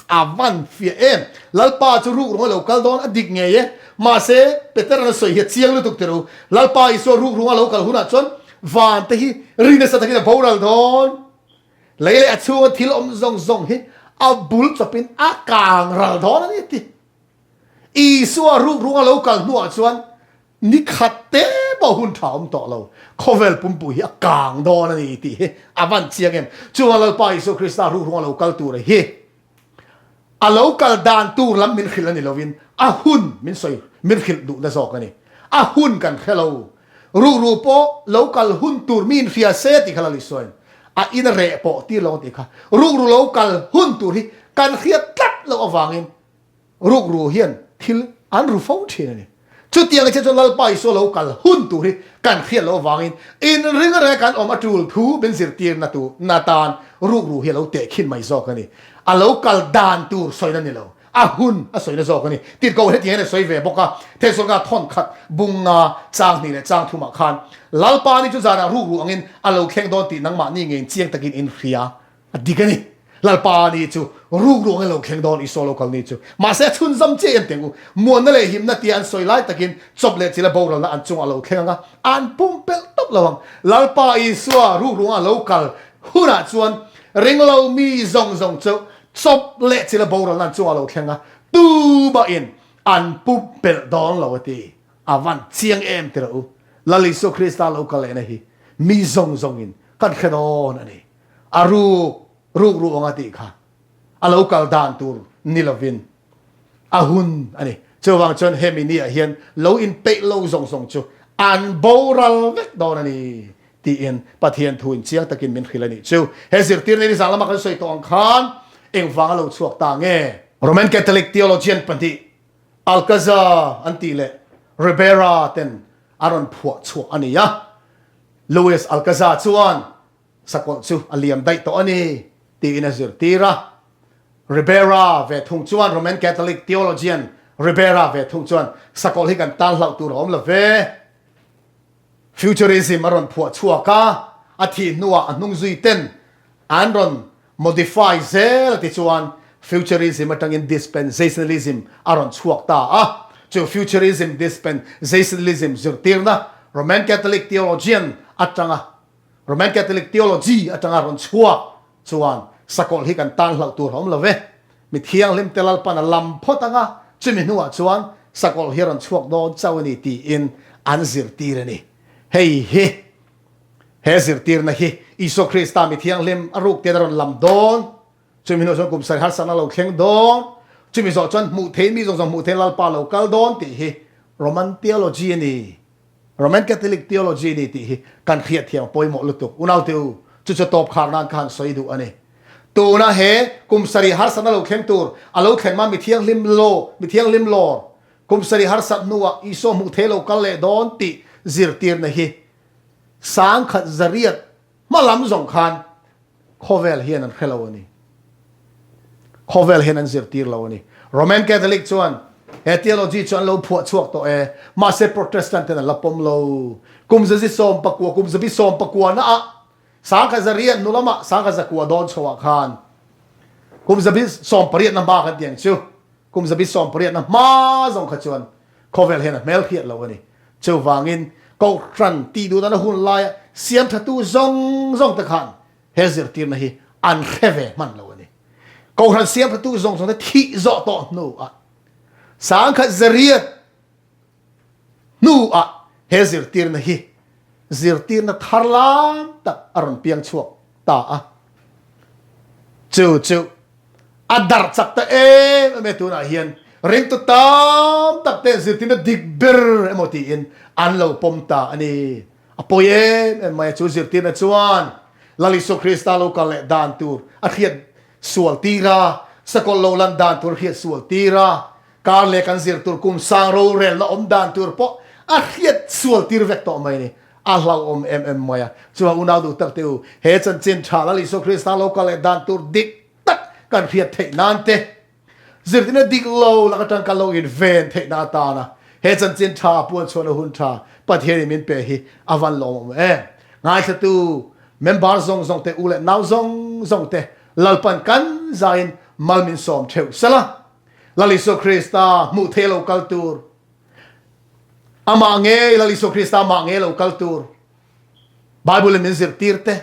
a van fiah em. Lalpa chu ruk rung a lo kal dawn a dik ngei e. Mahse, Petera'n a sawi hi a chiang lutuk tir u. Lalpa Isua ruk rung a lo kal hunah chuan van te hi ri nasa takin a boral dawn. Lei leh a chhunga thil awm zawng zawng hi a bul chawpin a kang ral dawn a ni a ti. Isua ruk rung a lo kal hnuah chuan Ni khat te pawh hun tha awm tawh lo, khawvel pumpui hi a kang dawn a ni tih hi a van chiang em. Chuvang Lalpa Isua Krista ruhrung a lo kal tur hi a lo kal dan tur lam min hrilh a ni lovin a hun min sawi min hrilh duhna zawk a ni. A hun kan hre lo. Ruhru pawh lo kal hun tur mi inhria se tih kha Lal Isuain a in a reh pawh tir lo a tih kha. Ruhru lo kal hun tur hi kan hriat tlat loh avangin Rukru hian thil an ru fo thin a ni. Chutiang a che chuan Lalpa Isua lo kal hun tur hi kan hriat loh avangin inring reng kan awm a tul thu min zirtirna tu na tan rukru hi a lo tehkhin mai zawk a ni. A lo kal dan tur sawina ni lo, a hun a sawina zawk a ni. Tirhkoh hetiang hian a sawi ve bawk a, Thesalonika thawn khat bunga chang hnih leh chang thumah khan Lalpa ni chu zanah rukru angin a lo thleng dawn tih nangmahni ngeiin chiang takin in hria. A dik a ni. Lalpa ni chu ruk ruang in lo thleng dawn Isua lo kal ni chu. Mahse a chhunzam chiah em teng u. Muanna leh himna tia an sawi lai takin chawp leh chila boralna an chungah a lo thleng ang a, an pumpelh tawp lo ang. Lalpa Isua ruk ruanga lo kal hunah chuan ringlo mi zawng zawng chu chawp leh chila boralna an chungah a lo thleng a, tumahin an pumpelh dawn lo a ti. A van chiang em ti rawh u. Lal Isua Krista lo kal lehna hi mi zawng zawngin kan hre dawn a ni. A ruk ruk ruh anga tih kha a lo kal dan tur ni lovin a hun a ni. Chuvang chuan hemi ni ah hian lo inpeih lo zawng zawng chu an boral vek dawn a ni tiin Pathian thu in chiang takin min hrilh a nih chu. He zirtirna nizan lama kan sawi tawh ang khan engvang a lo chhuak ta nge? Roman Catholic theologian pahnih Alcazar an tih leh Ribera ten a rawn phuah chhuah a ni a. Luis Alcazar chuan Sakawlh chu a liam daih tawh a ni, tiin a zirtir a. Ribera ve thung chuan, Roman Catholic theologian Ribera ve thung chuan, Sakawlh hi kan tan hlauh tur a awm lo ve. Futurism a rawn phuah chhuak a, a thih hnuah a hnung zui ten an rawn modify zel a ti chuan Futurism atangin Dispensationalism a rawn chhuak ta a. Chu Futurism, Dispensationalism zirtirna Roman Catholic theologian atanga Roman Catholic theology atanga rawn chhuak chuan sakawlh hi kan tan hlauh tur a awm lo ve. Mi thianghlim te Lalpan a lam phawt ang a, chumi hnuah chuan sakawlh hi a rawn chhuak dawn chauh a ni tiin an zirtir a ni. Hei hi he zirtirna hi Isua Krista mi thianghlim a ruk ten a rawn lam dawn, chumi hnuah chuan kum sarih harsatna a lo thleng dawn, chumi zawh chuan hmuh theiin mi zawng zawng hmuh theiin Lalpa a lo kal dawn tih hi Roman theology a ni. Roman Catholic theology ni tih hi kan hriatthiam a pawimawh lutuk. Unaute u, chu chu tawp khar nan ka han sawi duh a ni. Tuna he kum sarih harsatna lo thleng tur, a lo thlen hma mi thianghlim law, mi thianghlim lawr, kum sarih harsat hnuah Isua hmuh thei lo kal leh dawn tih zirtirna hi sangkhat zariat hma lam zawng khan Khawvel hian an hre lo a ni. Khawvel hian an zirtir lo a ni. Roman Catholic chuan he theology chu an lo phuah chhuak tawh e, mahse Protestant ten an la pawm lo. Kum zazi 14, kum zabi 19 naah. Sangkhat 800 hnu lamah 1100 dawn chhoah khan kum 1800 na hma kan ti ang chu. Kum 1800 na hma zawng kha chuan khawvel hian a hmel hriat lo a ni. Chuvangin Kohhran tih duhdan a hun laia siamthatu zawng zawng te khan he zirtirna hi an hre ve hman lo a ni. Kohhran siamthatu zawng zawng te thih zawh tawh hnuah 1800 hnuah he zirtirna hi zirtirna thar lam tak a rawn piang chhuak ta a. Chu chu a darh chak ta em em e tunah hian ringtu tam tak te zirtirna dik ber emaw tiin an lo pawm ta a ni. A pawi em em mai a, chu zirtirna chuan Lal Isua Krista lo kal leh dan tur a hriat sual tir a, sakawlh lo lan dan tur a hriat sual tir a, kar leh kan zir tur kum sang rorelna awm dan tur pawh a hriat sual tir vek tawh mai a ni. A hlauhawm em em mai a. Chuan unau duh tak te u, he chanchin tha Lal Isua Krista lo kal leh dan tur dik tak kan hriat theih nan te, Zirtirna dik lo lak atang kan lo inven theihna atana he chanchin tha puan chhuahna hun tha Pathianin min pe hi a van lawmawm em. Ngaithlatu member zawng zawng te, u leh nau zawng zawng te Lalpan kan zaiin mal min sawm theuh sela. Lal Isua Krista hmuh theih lo kal tur, amah ngei Lal Isua Krista amah ngei lo kal tur Bible in min zirtir te,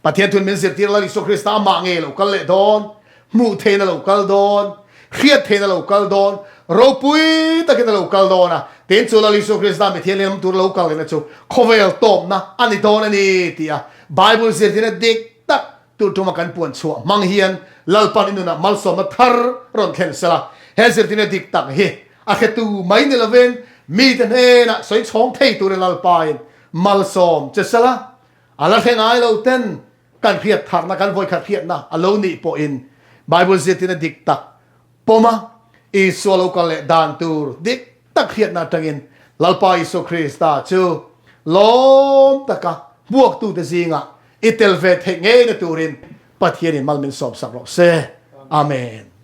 Pathian thun min zirtir Lal Isua Krista amah ngei lo kal leh dawn, hmuh theihna lo kal dawn, hriat theihna lo kal dawn, ropui takin a lo kal dawn a, tin chu Lal Isua Krista mi thianghlim tur lo kal lehna chu khawvel tawpna a ni dawn a ni ti a Bible zirtirna dik tak tur tuma kan puan chhuah hmang hian Lalpan i nunah malsawmna thar rawn thlen sela, he zirtirna dik tak hi a hretu mai ni lovin mite hnenah sawi chhawng thei turin Lalpain malsawm che sela. A la hre ngai lo ten kan hriat tharna, kan vawikhat hriatna a lo nih pawhin Bible zirtirna dik tak pawm a, Isua lo kal leh dan tur dik tak hriatna atangin Lalpa Isua Krista chu lawm taka hmuaktute zingah i tel ve theih ngeina turin Pathianin mal min sawmsak rawh se. Amen.